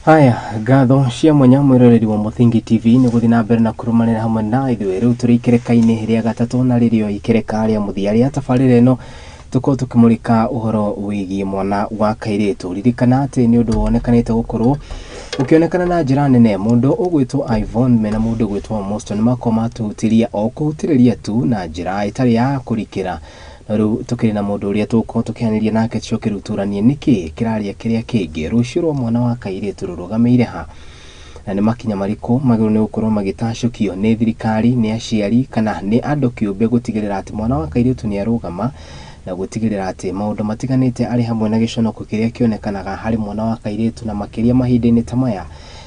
Haya, ngatho cia mwanya mwĩroreri wa Mũthingi TV nĩ gũthiĩ na mbere na kũrũmanĩra hamwe na ithuĩ. Rĩu tũrĩ ikereka-inĩ rĩa gatatũ na rĩrĩo ikereka rĩa mũthia rĩa tabarĩra ĩno, tũkorwo tũkĩmũrĩka ũhoro wĩgiĩ mwana wa kairĩtu. Ririkana atĩ nĩ ũndũ wonekanĩte gũkorwo ũkĩonekana na njĩra nene, mũndũ ũgwĩtwo Yvonne mena mũndũ ũgwĩtwo Moston makorwo matũhutiria o kũhutĩrĩria tu na njĩra ĩtarĩ ya kũrikĩra. No rĩu tũkĩrĩ na mũndũ ũrĩa tũgũkorwo tũkĩaranĩria nake, tũcoke rĩu tũranie nĩkĩ kĩrarĩa kĩrĩa kĩngĩ, rũciũ rwa mwana wa kairĩtu rũrũgamĩire ha, na nĩ makinya marĩkũ magĩrĩirwo nĩ gũkorwo magĩtacũkio nĩ thirikari, nĩ aciari kana nĩ andũ kĩũmbe gũtigĩrĩra atĩ mwana wa kairĩtu nĩ arũgama na gũtigĩrĩra atĩ maũndũ matiganĩte arĩ hamwe na gĩconoko kĩrĩa kĩonekanaga harĩ mwana wa kairĩtu na makĩria mahinda-inĩ ta maya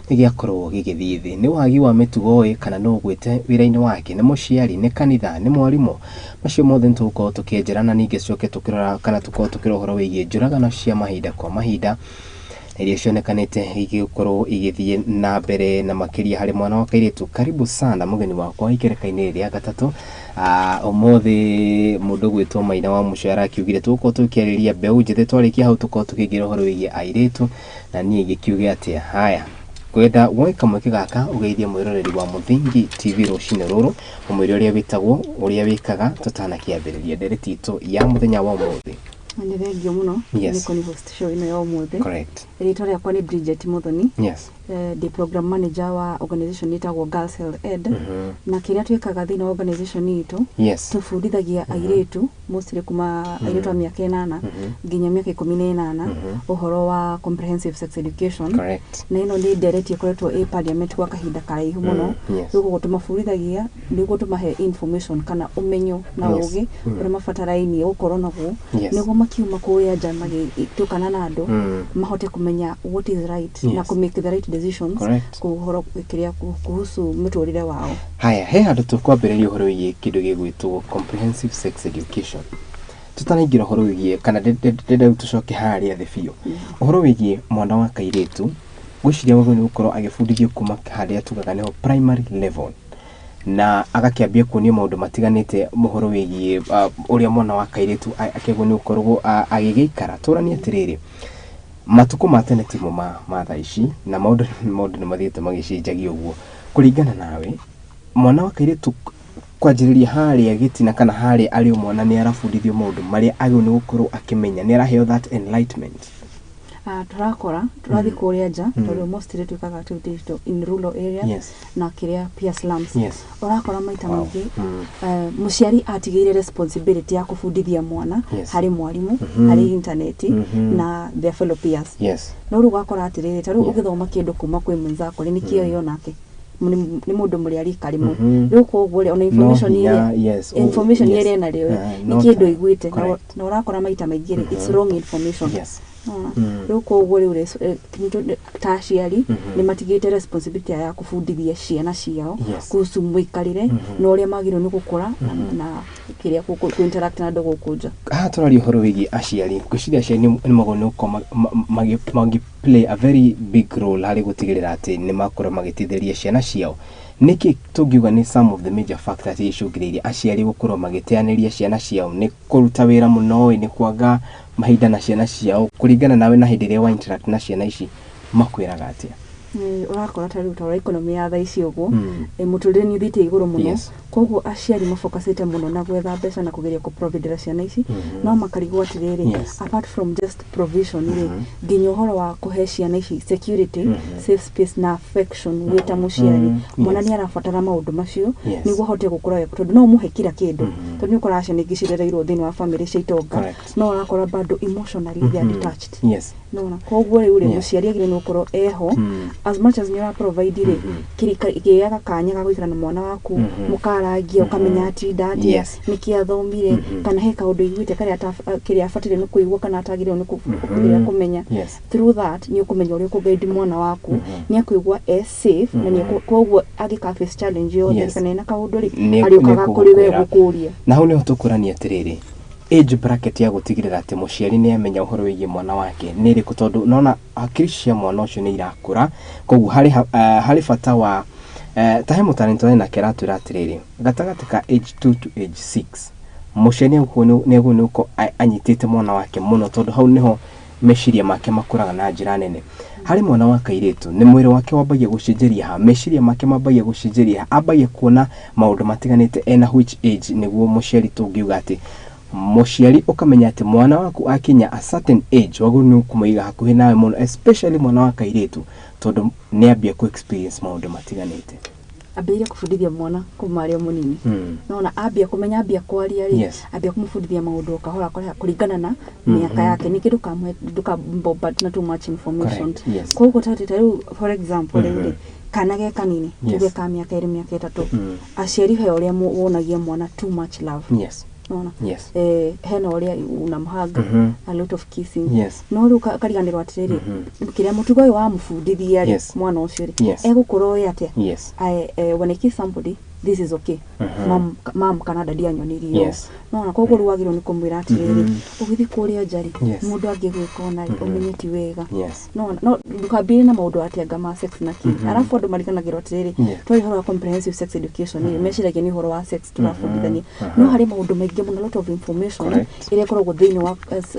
nĩ gĩakorwo gĩgĩthiĩ thĩ. Nĩ wagi wa mĩtugo ĩ, kana no ũgwĩte wĩra-inĩ wake, nĩ mũciari, nĩ kanitha, nĩ mwarimũ? Macio mothe nĩ tũgũkorwo tũkĩenjera na ningĩ tũcoke tũkĩrora kana tũkorwo tũkĩrora ũhoro wĩgiĩ njũragano cia mahinda kwa mahinda iria cionekanĩte igĩkorwo igĩthiĩ na mbere na makĩria harĩ mwana wa kairĩtu. Karibu sana mũgeni wakwa ikereka-inĩ rĩa gatatũ. Ũmũthĩ mũndũ ũgwĩtwo Maina wa Mũcere arakiugire tũgũkorwo tũkĩarĩria mbeũ njĩthĩ, twarĩkia hau tũkorwo tũkĩingĩra ũhoro wĩgiĩ airĩtu na niĩ ngĩkiuge atĩa. Haya, ngwenda woe kamweke gaka ũgeithie mwĩroreri wa Mũthingi TV rũcinĩ rũrũ, ũmwĩre ũrĩa wĩtagwo, ũrĩa wĩkaga, tũtanakĩambĩrĩria ndereti itũ ya mũthenya wa ũmũthĩ. Nĩ thengio mũno nĩ kũni host show ĩno ya ũmũthĩ. Rĩtwa rĩakwa nĩ Bridget Muthoni. Ndĩ program manager wa organization ĩtagwo Girls Health Ed. Na kĩrĩa twĩkaga thĩinĩ wa organization itũ, tũbundithagia airĩtu, mostly kuma airĩtu a mĩaka 8 nginya mĩaka 18, ũhoro wa comprehensive sex education. Na ĩno nĩ ndereti ĩkoretwo ĩ parliament gwa kahinda karaihu mũno. Rĩu koguo tũmabundithagia nĩguo tũmahe information kana ũmenyo na ũgĩ ũrĩa mabatarainie gũkorwo naguo, nĩguo makiuma kũrĩa nja magĩtukana na andũ, mahote kũmenya what is right na kũ make the right decisions kũhoro kĩrĩa kuhusu mũtũrĩre wao. Haya, he handũ tũkwambĩrĩria ũhoro wĩgiĩ kĩndũ gĩgwĩtwo comprehensive sex education. Tũtanaingĩra ũhoro wĩgiĩ kana ndĩrenda rĩu tũcoke harĩa thĩ biũ, ũhoro wĩgiĩ mwana wa kairĩtu, ngwĩciria wagĩrĩirwo nĩ gũkorwo agĩbundithio kuma harĩa tugaga nĩho primary level, na agakĩambia kuonio maũndũ matiganĩte ũhoro wĩgiĩ ũrĩa mwana wa kairĩtu akĩagĩrĩirwo nĩ gũkorwo agĩgĩikara. Tũranie atĩrĩrĩ, matukũ ma tene timo ma thaa ici, na maũndũ nĩ mathiĩte magĩcenjagia ũguo. Kũringana nawe, mwana wa kairĩtu kwanjĩrĩria harĩa gĩtina kana harĩa arĩ o mwana nĩ arabundithio maũndũ marĩa agĩrĩirwo nĩ gũkorwo akĩmenya, nĩ araheo that enlightenment? Tũrakora tũrathiĩ kũrĩa nja, tondũ mostly twĩkaga activities in rural areas na kĩrĩa pia slums. Ũrakora maita maingĩ mũciari atigĩire responsibility ya kũbundithia mwana harĩ mwarimũ, harĩ intaneti na their fellow peers. No rĩu ũgakora atĩrĩrĩ, ta rĩu ũgĩthoma kĩndũ kuma kwĩ mwenzako rĩ, nĩkĩo ĩyo nake nĩ mũndũ mũrĩa rika rĩmwe. Rĩu koguo rĩ, ona No information hinya, ĩrĩa information ĩrĩa ena rĩo nĩ kĩndũ iguĩte na ũrakora maita maingĩ rĩ, it's wrong information. Nona? Rĩu koguo rĩu rĩ, ta aciari nĩ matigĩte responsibility ya kũbundithia ciana ciao kuhusu mũikarĩre na ũrĩa magĩrĩirwo nĩ gũkũra na kĩrĩa kũ interact na andũ gũkũ nja. Haha tũraria ũhoro wĩgiĩ aciari, ngwĩciria aciari nĩ magĩrĩirwo nĩ gũkorwo mangĩ play a very big role harĩ gũtigĩrĩra atĩ nĩ makorwo magĩteithĩrĩria ciana ciao. Nĩkĩ tũngiuga nĩ some of the major factors iria icũngĩrĩirie aciari gũkorwo magĩteanĩria ciana ciao? Nĩ kũruta wĩra mũno ĩ, nĩ kwaga mahinda na ciana ciao? Kũringana nawe na hĩndĩ ĩrĩa wa interact na ciana ici, makwĩraga atĩa? Ũrakora ta rĩu ta ũrĩa economy ya thaa ici ũguo, mũtũrĩre nĩ ũthiĩte igũrũ mũno. Koguo aciari mafocusĩte mũno na gwetha mbeca na kũgeria kũprovidera ciana ici, no makarigwo atĩrĩrĩ, apart from just provision rĩ, nginya ũhoro wa kũhe ciana ici security, safe space na affection wĩ ta mũciari, mwana nĩ arabatara maũndũ macio nĩguo ahote gũkũra wega, tondũ no ũmũhe kila kĩndũ, tondũ nĩ ũkoraga ciana ingĩ cirereirwo thĩinĩ wa family cia itonga, no ũrakora bado emotionally they are detached. Nona koguo rĩu rĩ, mũciari agĩrĩirwo nĩ gũkorwo eho as much as nĩ ũra provide rĩ, kĩaga kanya ga gũikara na mwana waku, mũkarangia, ũkamenya atinda atĩa, nĩkĩ athomire, kana he kaũndũ aiguĩte karĩa kĩrĩa abataire nĩ kũigua kana atagĩrĩirwo nĩ kũgeria kũmenya. Through that nĩ ũkũmenya ũrĩa ũkũguide mwana waku, nĩ akũigua e safe na nĩ koguo angĩka face challenge yothe kana ena kaũndũ rĩ, arĩũkaga kũrĩ we nĩekũgũkwĩra. Gũkũria. Na hau nĩho tũkũrania atĩrĩrĩ, age bracket ya gũtigĩrĩra atĩ mũciari nĩ amenya ũhoro wĩgiĩ mwana wake nĩ ĩrĩkũ? Tondũ nona hakiri cia mwana ũcio nĩ irakũra, koguo harĩ bata wa ta he mũtarani tũrarĩ nake aratwĩra atĩrĩrĩ, gatagatĩ ka age 2 to age 6 mũciari nĩ agĩrĩirwo nĩ gũkorwo anyitĩte mwana wake mũno, tondũ hau nĩho Meciria make makũraga na njĩra nene. Harĩ mwana wa kairĩtu, nĩ mwĩrĩ wake wambagia gũcenjeria ha, meciria make mambagia gũcenjeria ha, ambagia kuona maũndũ matiganĩte ena which age, nĩguo mũciari tũngiuga atĩ mũciari ũkamenya atĩ mwana waku akinya a certain age wagĩrĩirwo nĩ kũmũiga hakuhĩ nawe mũno, especially mwana wa kairĩtu, tondũ nĩ ambia ku experience maũndũ matiganĩte? Ambĩrĩria kũbundithia mwana kuma arĩ o mũnini. Nona ambia kũmenya, ambia kwaria rĩ, ambia kũmũbundithia maũndũ o kahora kahora kũringana na mĩaka yake. Ningĩ ndũkamũhe, ndũkabombard na too much information. Correct, yes. Koguo ta rĩu, for example, rĩu rĩ, kana ge kanini, tuge ka mĩaka 2, mĩaka 3, aciari he ũrĩa wonagia mwana too much love. Nona hena ũrĩa unamhug, a lot of kissing. No rĩu kariganĩrwo atĩrĩrĩ, kĩrĩa mũtugo ũyũ wamũbundithia rĩ, mwana ũcio rĩ, egũkũra ũĩ atĩa? When I kiss somebody, this is okay. Mam kana daddy anyonirie ũũ. Nona koguo rĩu wagĩrĩirwo nĩ kũmwĩra atĩrĩrĩ, ũgĩthiĩ kũrĩa nja rĩ, mũndũ angĩgwĩka ona rĩ, ũmenye ti wega. No no ndũkambĩrĩrie na maũndũ atĩ ma sex na kĩ. Arabu andũ mariganagĩrwo atĩrĩrĩ, twaria ũhoro wa comprehensive sex education rĩ, meciragia nĩ ũhoro wa sex tũrabundithania, no harĩ maũndũ maingĩ mũno, lot of information ĩrĩa ĩkoragwo thĩinĩ wa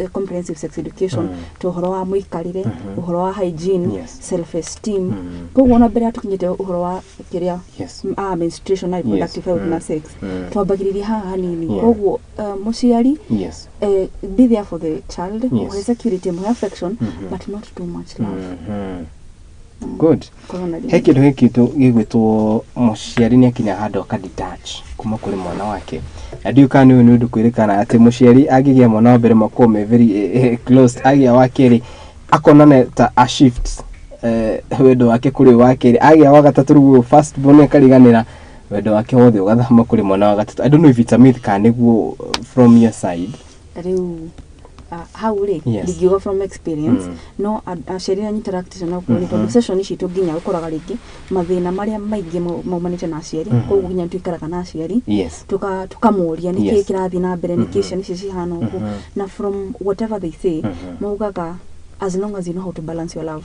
comprehensive sex education, ta ũhoro wa mũikarĩre, ũhoro wa hygiene, self esteem. Koguo ona mbere ya tũkinyĩte ũhoro wa kĩrĩa menstruation na reproductive health na sex, twambagĩrĩria haha hanini. Koguo mũciari, be there for the child, mũhe security, mũhe affection, but not too much love. Good. Korwo na He kĩndũ gĩkĩ gĩgwĩtwo mũciari nĩ akinya handũ aka detach kuma kũrĩ mwana wake, na ndiũĩ kana nĩ ũyũ nĩ ũndũ kwĩrĩkana atĩ mũciari angĩgĩa mwana wa mbere makorwo me very close, agĩa wa kerĩ akona ta a shift wendo wake kũrĩ ũyũ wa kerĩ, agĩa wa gatatũ rĩu ũyũ first born akariganĩra, wendo wake wothe ũgathama kũrĩ mwana wa gatatũ. I don't know if it's a myth kana nĩguo from your side. Rĩu hau rĩ, ndingiuga from experience, no aciari arĩa interact nao rĩ, tondũ session citũ nginya ũkoraga rĩngĩ mathĩna marĩa maingĩ maumanĩte na aciari, koguo nginya nĩtũikaraga na aciari, tukamũria nĩkĩ kĩrathiĩ na mbere, nĩkĩ ciana ici cihana ũguo. Na from whatever they say, maugaga as long as you know how to balance your love,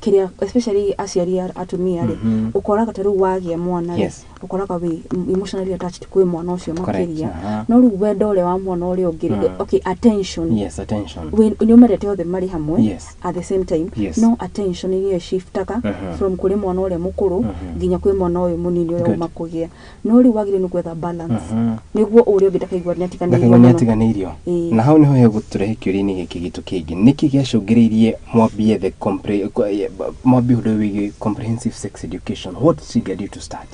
kĩrĩa especially aciari atumia rĩ, ũkoraga ta rĩu wagĩa mwana rĩ, ũkoraga wĩ emotionally attached kwĩ mwana ũcio makĩria. No rĩu wendo ũrĩa wa mwana ũrĩa ũngĩ rĩ, okay, attention, Yes, attention. Nĩ ũmendete othe marĩ hamwe at the same time, no attention nĩyo ĩshiftaga from kũrĩ mwana ũrĩa mũkũrũ nginya kwĩ mwana ũyũ mũnini ũrĩa uma kũgĩa. No rĩu wagĩrĩirwo nĩ gwetha balance, nĩguo ũrĩa ũngĩ ndakaigua nĩ atiganĩirio ndakaigua nĩ mũno. Atiganĩirio. Ĩĩ. Na hau nĩho hegũtũrehe kĩũria-inĩ gĩkĩ gitũ kĩngĩ: nĩkĩ gĩacũngĩrĩirie mwambie the mwambie ũndũ ũyũ wĩgiĩ comprehensive sex education? What triggered you to start?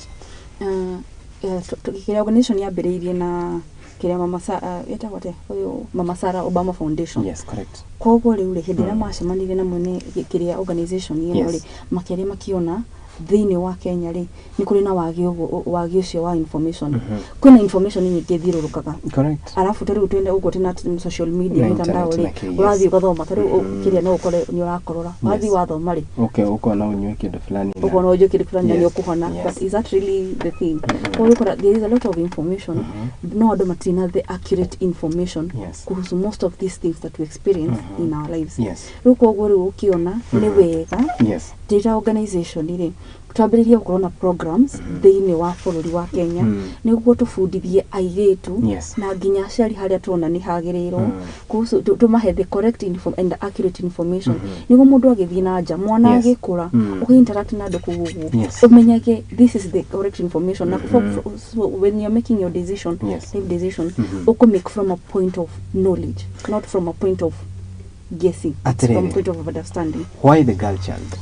Kĩrĩa organization yambĩrĩirie na kĩrĩa Mama ĩtagwo atĩa ũyũ, Mama Sarah Obama Foundation. Yes, correct. Koguo rĩu rĩ, hĩndĩ ĩrĩa macemanirie na mwene kĩrĩa organization ĩno rĩ, makĩaria, makiona thĩinĩ wa Kenya rĩ, nĩ kũrĩ na wagi ũguo, wagi ũcio wa information. Kwĩna information nyingĩ ithiũrũrũkaga. Arabu ta rĩu twĩna ũguo twĩna social media, Na mitandao internet rĩ, na kĩ, yes. ũrathiĩ ũgathoma ta rĩu kĩrĩa no ũkore nĩ ũrakorora, wathiĩ wathoma rĩ, Okay, ũkona ũnyue kĩndũ fulani ũkona ũnjũ kĩndũ fulani na nĩ ũkũhona. But is that really the thing? Koguo ũkora there is a lot of information, no andũ matirĩ na the accurate information kuhusu most of these things that we experience in our lives. Rĩu koguo rĩu ũkĩona nĩ wega data organization rĩ, twambĩrĩrie gũkorwo na programs thĩinĩ wa bũrũri wa Kenya, nĩguo tũbundithie airĩtu na nginya aciari harĩa tuona nĩ hagĩrĩirwo, kuhusu tũmahe the correct and accurate information, nĩguo mũndũ agĩthiĩ na nja, mwana agĩkũra, ũkĩ-interact na andũ kũu ũguo, ũmenyage this is the correct information na so when you're making your decision, life decision, ũkũ-make from a point of knowledge, not from a point of guessing, Atĩrĩrĩ. from a point of understanding. Why the girl child,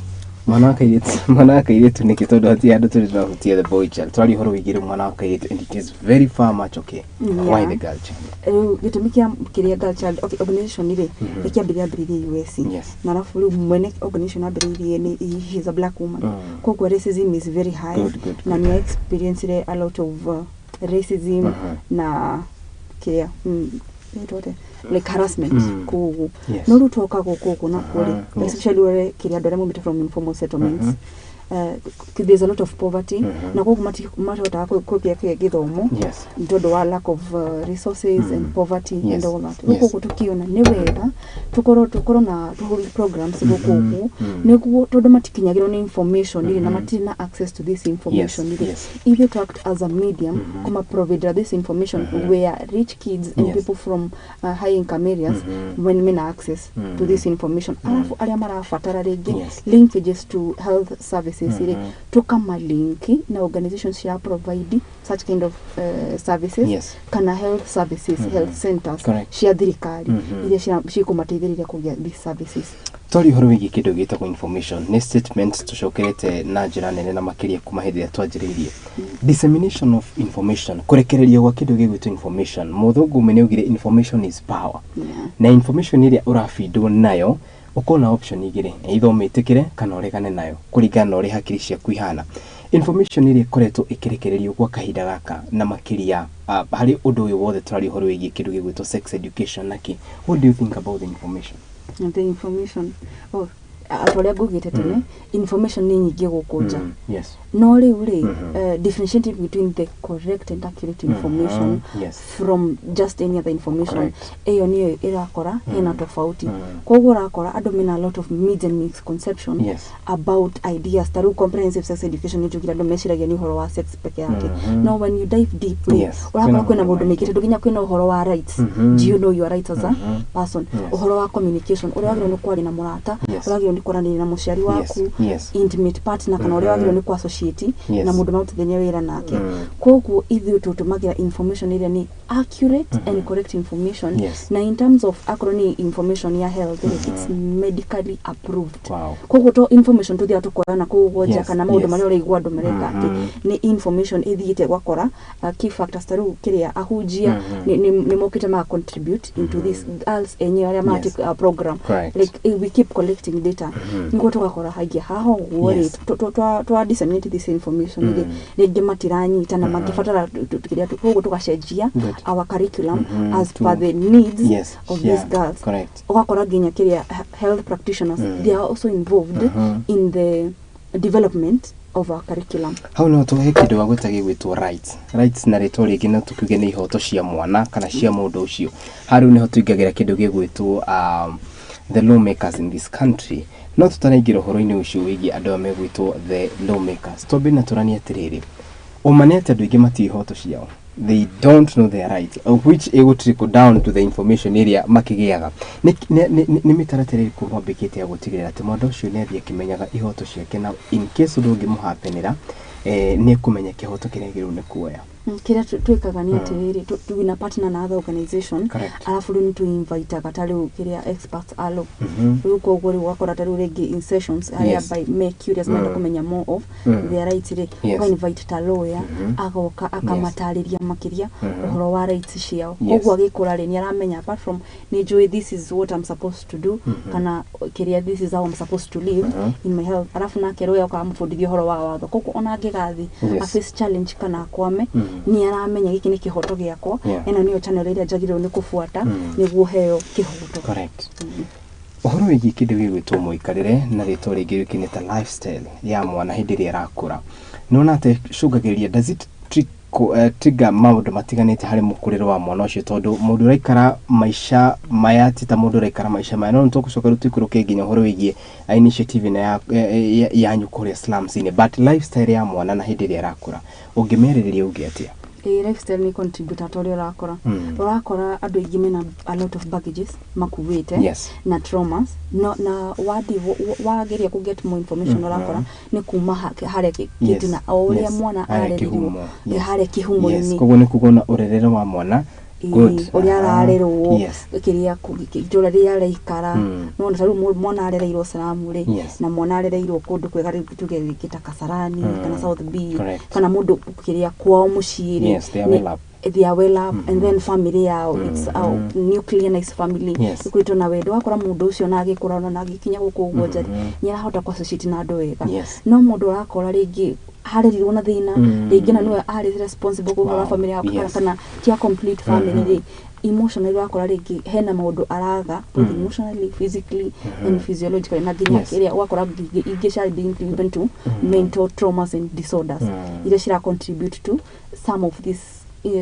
mwana wa kairĩtu nĩkĩ? Tondũ hatirĩ andũ tũrĩ tũrahutia the boy child, tũraria ũhoro wĩgiĩ rĩu mwana wa kairĩtu, and it is very far much okay. Why the girl child? Rĩu gĩtũmi kĩa kĩrĩa girl child, okay, organization rĩ, ĩkĩambĩrĩria ambĩrĩirie US. Na arabu rĩu mwene organization ambĩrĩirie nĩ he is a black woman. Koguo racism is very high, na nĩ experienced a lot of racism na kĩrĩa ĩtwo atĩa, like harassment kũu ũguo. No rĩu twoka gũkũ ũguo nakuo rĩ, especially ũrĩa kĩrĩa andũ arĩa maumĩte from informal settlements. There's a lot of poverty na koguo matihotaga kũgĩa gĩthomo nĩ tondũ wa lack of resources and poverty and all that. Rĩu koguo tũkĩona nĩ wega tũkorwo na tũhũri programs gũkũ ũguo, nĩguo tondũ matikinyagĩrwo nĩ information rĩ, na matirĩ na access to this information rĩ, ithuĩ to act as a medium kuma provide this information where rich kids and people from high income areas when mena access to this information, alafu arĩa marabatara rĩngĩ linkages to health services rĩ, tukamalinki na organizations cia provide such kind of services kana health services, health centers cia thirikari iria cikũmateithĩrĩria kũgĩa these services. Twari ũhoro wĩgiĩ kĩndũ gĩtagwo information, nĩ statement tũcokerete na njĩra nene na makĩria kuma hĩndĩ ĩrĩa twanjĩrĩirie dissemination of information, kũrekererio gwa kĩndũ gĩgwĩtwo information. Mũthũngũ ũmwe nĩ augire information is power. Na information ĩrĩa ũrabindwo nayo, ũkorwo na option igĩrĩ, either ũmĩtĩkĩre kana ũregane nayo kũringana na ũrĩa hakiri ciaku ihana. Information ĩrĩa ĩkoretwo ĩkĩrekererio gwa kahinda gaka na makĩria harĩ ũndũ ũyũ wothe tũraria ũhoro wĩgiĩ kĩndũ gĩgwĩtwo sex education na kĩ, what do you think about the information? And the information, oh, ta ũrĩa ngugĩte tene, information nĩ nyingĩ gũkũ nja. No rĩu rĩ, differentiating between the correct and accurate information from just any other information, ĩyo nĩyo ĩrakora hena tofauti. Koguo ũrakora andũ mena a lot of myths and misconception about ideas. Ta rĩu comprehensive sex education, nĩ njugire andũ meciragia nĩ ũhoro wa sex peke yake. No when you dive deep rĩ, ũrakora Kwĩna kwĩna maũndũ maũndũ maingĩ, maingĩ. tondũ nginya kwĩna ũhoro wa rights. Do you know your rights as a person? Ũhoro wa communication, ũrĩa wagĩrĩirwo nĩ kwaria na mũrata, ũrĩa wagĩrĩirwo nĩ kwaranĩria na mũciari waku, intimate partner, kana ũrĩa wagĩrĩirwo nĩ ku associate na mũndũ marutithania wĩra nake. Koguo ithuĩ tũtũmagĩra information ĩrĩa nĩ accurate and correct information. Na in terms of akorwo nĩ information ya health rĩ, it's medically approved. Koguo to information tuthiaga tukoya na kũu nja kana maũndũ marĩa ũraigua andũ mareka atĩ, nĩ information ĩthiĩte gwakora key factors, ta rĩu kĩrĩa ahunjia nĩ mokĩte maka contribute into this, girls enyewe arĩa mara program. Like we keep collecting data nĩguo tũgakora haingĩ haha ũguo rĩ, twa disseminate this information rĩ, rĩngĩ matiranyita na mangĩbatara kĩrĩa, koguo tũgacenjia our curriculum as per the needs of these girls. Ũgakora nginya kĩrĩa health practitioners, they are also involved in the development of our curriculum. Hau no tũhe kĩndũ wa gwĩta gĩgwĩtwo rights, rights na rĩtwa rĩngĩ no tũkiuge nĩ ihoto cia mwana kana cia mũndũ ũcio. Harĩa nĩho tũingagĩra kĩndũ gĩgwĩtwo the lawmakers in this country. No tũtanaingĩra ũhoro-inĩ ũcio wĩgiĩ andũ aya megwĩtwo the lawmakers, twambe na tũranie atĩrĩrĩ, ũma nĩ atĩ andũ aingĩ matiũĩ ihoto ciao. They don't know their rights, of which ĩgũ trickle down to the information ĩrĩa makĩgĩaga. Nĩ mĩtaratara ĩrĩkũ mwambĩkĩte ya gũtigĩrĩra atĩ mwana ũcio nĩ athiĩ akĩmenyaga ihoto ciake, na in case ũndũ ũngĩmũhapenĩra, nĩ ekũmenya kĩhoto kĩrĩa agĩrĩirwo nĩ kuoya? Kĩrĩa twĩkaga nĩ atĩrĩrĩ, twĩna partner na other organization. Arabu rĩu nĩ tũinvitaga ta rĩu kĩrĩa experts a law. Rĩu koguo rĩu ũgakora ta rĩu rĩngĩ in sessions arĩa by me curious, marenda kũmenya more of their rights rĩ, ũka invite ta lawyer, agoka akamatarĩria makĩria ũhoro wa rights ciao. Koguo agĩkũra rĩ, nĩ aramenya apart from nĩ njũĩ this is what I'm supposed to do, kana kĩrĩa this is how I'm supposed to live in my health. Arabu nake lawyer ũkamũbundithia ũhoro wa watho, koguo ona angĩgathiĩ a face challenge kana akwame, nĩ aramenya gĩkĩ nĩ kĩhoto gĩakwa, ĩno nĩyo channel ĩrĩa njagĩrĩirwo nĩ kũbuata nĩguo heo kĩhoto. Correct. Ũhoro wĩgiĩ kĩndũ gĩgwĩtwo mũikarĩre na rĩtwa rĩngĩ rĩũkĩte ta lifestyle ya mwana hĩndĩ ĩrĩa arakũra, nĩwona atĩ cũngagĩrĩria, does it trigger maũndũ matiganĩte harĩ mũkũrĩre wa mwana ũcio? Tondũ mũndũ ũraikara maica maya ti ta mũndũ ũraikara maica maya. No nĩtũgũcoka rĩu tũikũrũke nginya ũhoro wĩgiĩ initiative ĩno yanyu kũrĩa slums-inĩ, but lifestyle ya mwana na hĩndĩ ĩrĩa arakũra, ũngĩmĩarĩrĩria uge atĩa? Ĩ, lifestyle nĩ contributor, ta ũrĩa ũrakora ũrakora andũ aingĩ mena a lot of baggages makuĩte na traumas, no na wathi wageria ku get more information, ũrakora nĩ kuma harĩa kĩndũ na o ũrĩa mwana Harĩa arerirwo. kĩhumo. Harĩa kĩhumo-inĩ. Koguo nĩ kuga ona ũrerere wa mwana. Good. Ũrĩa ararerwo, kĩrĩa itũra rĩrĩa araikara. Nona ta rĩu mwana arereirwo slum rĩ, na mwana arereirwo kũndũ kwega, rĩu tuge rĩngĩ ta Kasarani kana South B, kana mũndũ kĩrĩa kwao mũciĩ rĩ, Yes, they are well up. They are well up, and then family yao, it's a nuclear nice family, ĩkuĩtwo na wendo. Wakora mũndũ ũcio na agĩkũra ona na agĩkinya gũkũ ũguo nja, nĩ arahota kũ associate na andũ wega. No mũndũ ũrakora rĩngĩ arerirwo na thĩna, rĩngĩ na nĩwe arĩ responsible kũhũra family yao, kana ti a complete family rĩ. Emotionally ũrakora rĩngĩ hena maũndũ araga both emotionally, physically and physiologically, na nginya kĩrĩa ũgakora ingĩ cia being even to mental traumas and disorders iria cira contribute to some of these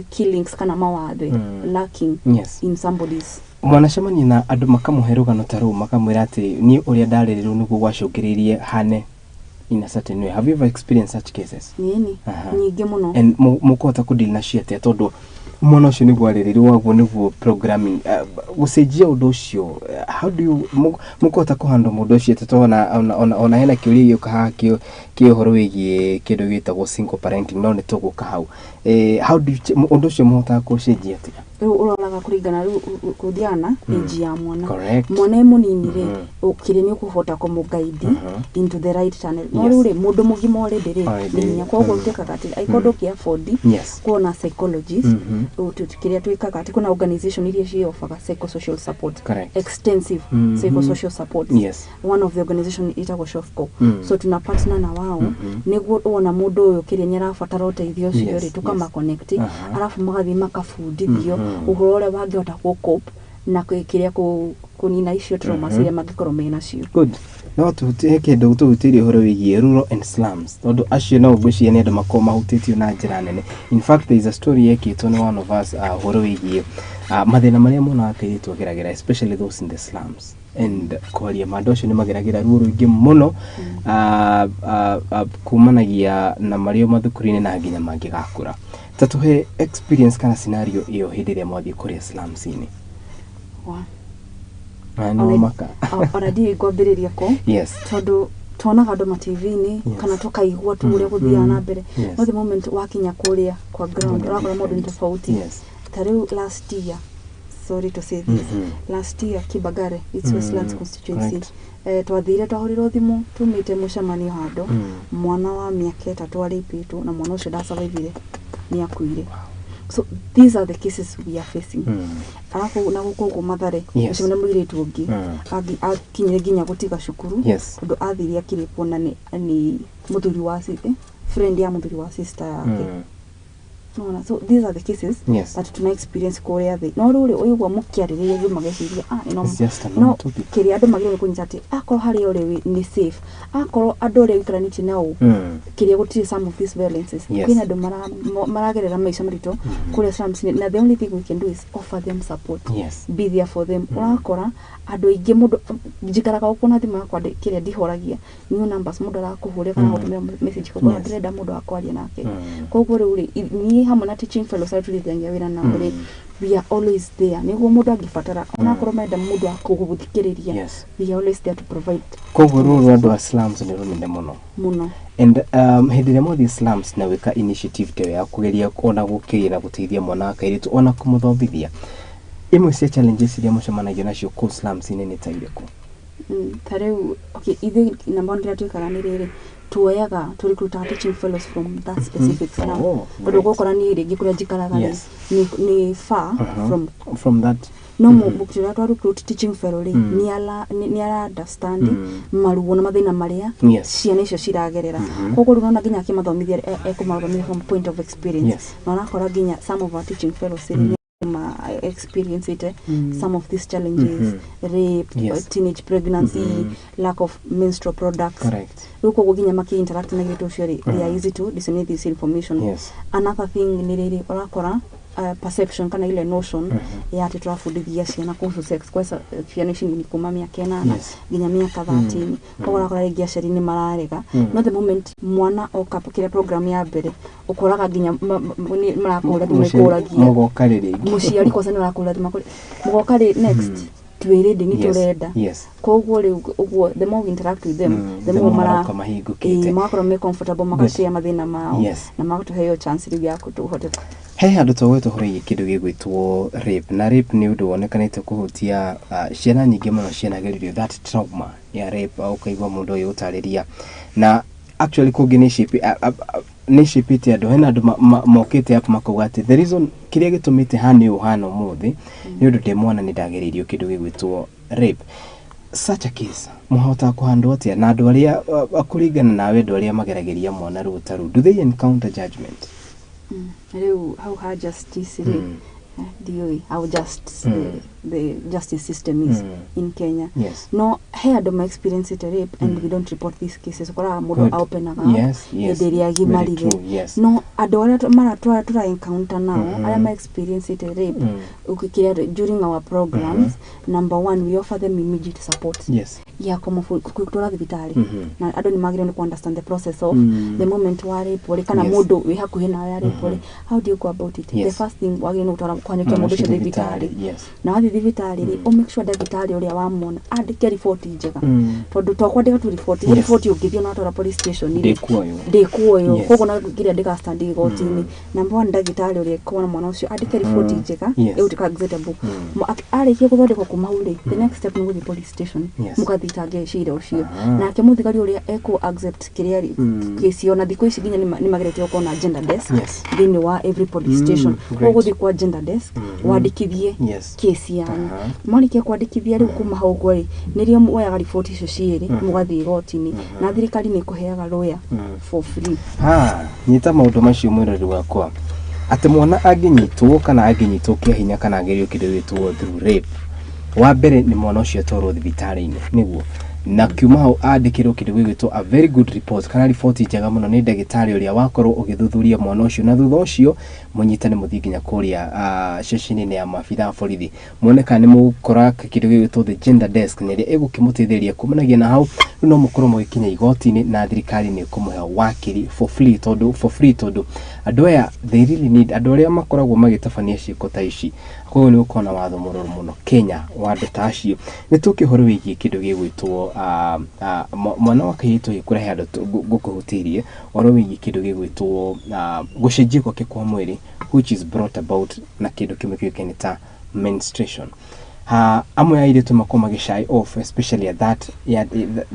killings kana mawathe lacking in somebody's. Mwanacemania na andũ makamũhe rũgano ta rũu, makamwĩra atĩ niĩ ũrĩa ndarĩrĩrwo nĩguo gwacũngĩrĩirie hane in a certain way. Have you ever experienced such cases? Nĩni. Nyingĩ mũno. And mũkũhota kũdeal nacio atĩa, tondũ mwana ũcio nĩguo arĩrĩrwo waguo nĩguo programming gũcenjia ũndũ ũcio, how do you mũkũhota kũhandle mũndũ ũcio atĩa, tondũ ona hena kĩũria gĩũka haha kĩ ũhoro wĩgiĩ kĩndũ gĩtagwo single parenting, no nĩ tũgũka hau. How do you ũndũ ũcio mũhotaga kũũcenjia atĩa? Rĩu ũroraga kũringana rĩu kũthiaga na age ya mwana. Mwana e mũnini rĩ, kĩrĩa nĩ ũkũhota kũmũguide into the right channel, no rĩu rĩ, mũndũ mũgima already rĩ, Already. nĩ hinya. Koguo twĩkaga atĩ angĩkorwo ndũngĩ afford kuona psychologist, kĩrĩa twĩkaga atĩ kwĩna organization iria ciofferga psychosocial support, extensive psychosocial support. One of the organization ĩtagwo Shofco. So tuna partner na wao nĩguo wona mũndũ ũyũ kĩrĩa nĩ arabatara ũteithio ũcio rĩ, tukama connect, arabu magathiĩ makabundithio ũhoro ũrĩa wangĩhota gũ cope na kĩrĩa kũnina icio traumas iria mangĩkorwo menacio. Good. No tũhutie kĩndũ tũhutĩrie ũhoro wĩgiĩ rural and slums, tondũ acio no ngwĩciria nĩ andũ makoragwo mahutĩtio na njĩra nene. In fact, there is a story yekĩtwo nĩ one of us, ũhoro wĩgiĩ mathĩna marĩa mwana wa kairĩtu ageragĩra, especially those in the slums, and kwaria ma, andũ acio nĩ mageragĩra ruo rũingĩ mũno kumanagia na marĩ o mathukuru-inĩ na nginya mangĩgakũra. Ta tũhe experience kana scenario ĩyo hĩndĩ ĩrĩa mwathiĩ kũrĩa slums-inĩ. Na no maka. Ona ndiũĩ ngwambĩrĩria kũ, tondũ tuonaga andũ ma TV-inĩ kana tũkaigua tu ũrĩa gũthiaga na mbere, no the moment wakinya kũrĩa kwa ground, ũrakora maũndũ nĩ tofauti. Ta rĩu last year, sorry to say this, last year Kibagare, it's Westlands constituency, twathire twahũrirwo thimũ tumĩte mũcemanio handũ, mwana wa mĩaka 3 arĩpĩtwo, na mwana ũcio ndasurvivire, nĩ akuire. So these are the cases we are facing. Arabu na gũkũ ũguo Mathare, ũcio nĩ mũirĩtu ũngĩ akinyire nginya gũtiga cukuru, tondũ athire akĩrĩpwo na nĩ mũthuri wa friend ya mũthuri wa sister yake. Unaona? So these are the cases that tuna experience kũrĩa thĩ, no rĩu rĩ, ũiguo mũkĩarĩrĩria ithuĩ mageciria ah, It's just a no normal topic. Kĩrĩa andũ magĩrĩirwo nĩ kũnyita atĩ akorwo harĩa ũrĩ nĩ safe, akorwo andũ arĩa ũikaranĩtie nao kĩrĩa gũtirĩ some of these violences, kwĩna andũ maragerera maica maritũ kũrĩa slums, na the only thing we can do is offer them support, be there for them. Ũrakora andũ aingĩ, mũndũ njikaraga gũkũ na thimũ yakwa kĩrĩa ndihoragia new numbers, mũndũ arakũhũrĩra kana gũtũmĩra message, koguo ndĩrenda mũndũ wa kwaria nake. Koguo rĩu rĩ, niĩ hamwe na teaching fellows arĩa tũrithagia wĩra nao rĩ, we are always there nĩguo mũndũ angĩbatara, onakorwo marenda mũndũ wa kũgũthikĩrĩria, we are always there to provide. Koguo rũrũ rwa andũ a slums nĩ rũnene mũno. Mũno. And hĩndĩ ĩrĩa mwathiĩ slums na gwĩka initiative ta ĩyo ya kũgeria ona gũkĩria na gũteithia mwana wa kairĩtu ona kũmũthomithia, imwe cia challenges iria mũcemanagia nacio kũu slums-inĩ nĩ ta irĩkũ? Ta rĩu, okay, ithuĩ number one kĩrĩa twĩkaga nĩ rĩrĩ, tuoyaga tũrecruitaga teaching fellows from that specific slum, tondũ ũgũkora niĩ rĩngĩ kũrĩa njikaraga rĩ, nĩ far from from that. No mũkĩrĩa twa recruit teaching fellow rĩ, nĩ ara understand maruo na mathĩna marĩa ciana icio ciragerera. Koguo rĩu nona nginya akĩmathomithia, ekũmathomithia from point of experience. Na ũrakora nginya some of our teaching fellows rĩ, nĩ ma experience it some of these challenges, rape, teenage pregnancy, lack of menstrual products. Rĩu koguo nginya maki interact na airĩtu ũcio rĩ, they are easy to disseminate this information. Another thing nĩ rĩrĩ, ũrakora perception kana ile notion ya atĩ tũrabundithia ciana kuhusu sex kwesa ciana ici nini kuma mĩaka 8 nginya mĩaka 13. Koguo ũrakora rĩngĩ aciari nĩ mararega, no the moment mwana oka kĩrĩa program ya mbere, ũkoraga nginya nĩ marakũhũra thimũ, nĩkũragia Mũgoka rĩ rĩngĩ? Mũciari kwanza nĩ ũrakũhũra thimũ akũrĩ mũgoka rĩ next, twĩ ready, nĩ tũrenda. Koguo rĩu ũguo the more we interact with them, the the more more mara maroka mahingũkĩte. Ĩĩ, magakorwo me comfortable, makashare mathĩna mao na magatũhe ĩyo chance rĩu ya tũhote. He handũ twagwetwo ũhoro wĩgiĩ kĩndũ gĩgwĩtwo rape, na rape nĩ ũndũ wonekanĩte kũhutia ciana nyingĩ mũno cianagererio that trauma ya rape, ũkaigua mũndũ agĩgũtarĩria, na actually kũngĩ nĩ shape nĩ shape andũ. Hena andũ mokĩte up makauga atĩ the reason kĩrĩa gĩtũmĩte hane ũũ hana ũmũthĩ nĩ ũndũ ndĩ mwana nĩ ndagereirio kĩndũ gĩgwĩtwo rape. Such a case mũhotaga kũhandwo atĩa, na andũ arĩa kũringana nawe, andũ arĩa mageragĩria mwana ruo ta rũu, do they encounter judgment? Rĩu hau ha justice rĩ, Ndiũĩ how just the justice system is in Kenya. No he andũ ma experience rape and we don't report these cases. Ũkoraga mũndũ openaga hĩndĩ ĩrĩa Very agimarire. true. Yes. No andũ arĩa maratwara tũra encounter nao, arĩa ma experience rape, ũkĩkĩra during our programs, number one, we offer them immediate support ya kũmũtwara thibitarĩ. Na andũ nĩ magĩrĩirwo nĩ kũ understand the process of the moment wa rape rĩ, kana mũndũ wĩ hakuhĩ nawe arĩpwo rĩ, how do you go about it? The first thing wagĩrĩirwo nĩ gũtwara kũhanyũkia mũndũ ũcio thibitarĩ. Na wathiĩ thibitarĩ rĩ, ũ make sure ndagĩtarĩ ũrĩa wamwona andĩke riboti njega, tondũ to kwandĩka tu riboti, he riboti ũngĩthiĩ ona watwara police station rĩ, Ndĩkuoywo. Ndĩkuoywo. Koguo na nginya ndĩgastand igoti-inĩ. Number one, ndagĩtarĩ ũrĩa ekuona mwana ũcio andĩke riboti njega ĩgũtuĩka acceptable. Arĩkia gũthondekwo kuma hau rĩ, the next step nĩ gũthiĩ police station, mũgathitange cira ũcio. Nake mũthigari ũrĩa ekũ accept kĩrĩa kesi, ona thikũ ici nginya nĩ mageretie gũkorwo na gender desk thĩinĩ wa every police station. Koguo gũthiĩ kwa gender desk wandĩkithie kesi yanyu. Marĩkia kwandĩkithia rĩu, kuma hau ũguo rĩ, nĩrĩo muoyaga riboti icio cierĩ, mũgathiĩ igoti-inĩ, na thirikari nĩ ĩkũheaga lawyer for free. Ha, nyita maũndũ macio, mwĩrori wakwa, atĩ mwana angĩnyitwo kana angĩnyitwo kĩa hinya kana agerio kĩndũ gĩtwo through rape, wa mbere nĩ mwana ũcio atwarwo thibitarĩ-inĩ, nĩguo na kiuma hau andĩkĩrwo kĩndũ gĩgwĩtwo a very good report kana riboti njega mũno nĩ ndagĩtarĩ ũrĩa wakorwo ũgĩthuthuria mwana ũcio, na thutha ũcio mũnyitane mũthiĩ nginya kũrĩa ceceni-inĩ ya maabitha a borithi, muone kana nĩ mũgũkora kĩndũ gĩgwĩtwo the gender desk, na ĩrĩa ĩgũkĩmũteithĩrĩria. Kumanagia na hau rĩu no mũkorwo mũgĩkinya igoti-inĩ, na thirikari nĩ ĩkũmũhe wakiri for free, tondũ for free, tondũ andũ aya they really need andũ arĩa makoragwo magĩtabania ciĩko ta ici. Koguo nĩ gũkorwo na watho mũrũrũ mũno Kenya wa andũ ta acio. Nĩ tũke ũhoro wĩgiĩ kĩndũ gĩgwĩtwo mwana wa kairĩtu agĩkũra, he handũ ngũkũhutĩirie ũhoro wĩgiĩ kĩndũ gĩgwĩtwo gũcenjia gwake kwa mwĩrĩ, which is brought about na kĩndũ kĩmwe kĩũĩkaine ta menstruation. Amwe a airĩtu makoragwo magĩ shy off, especially at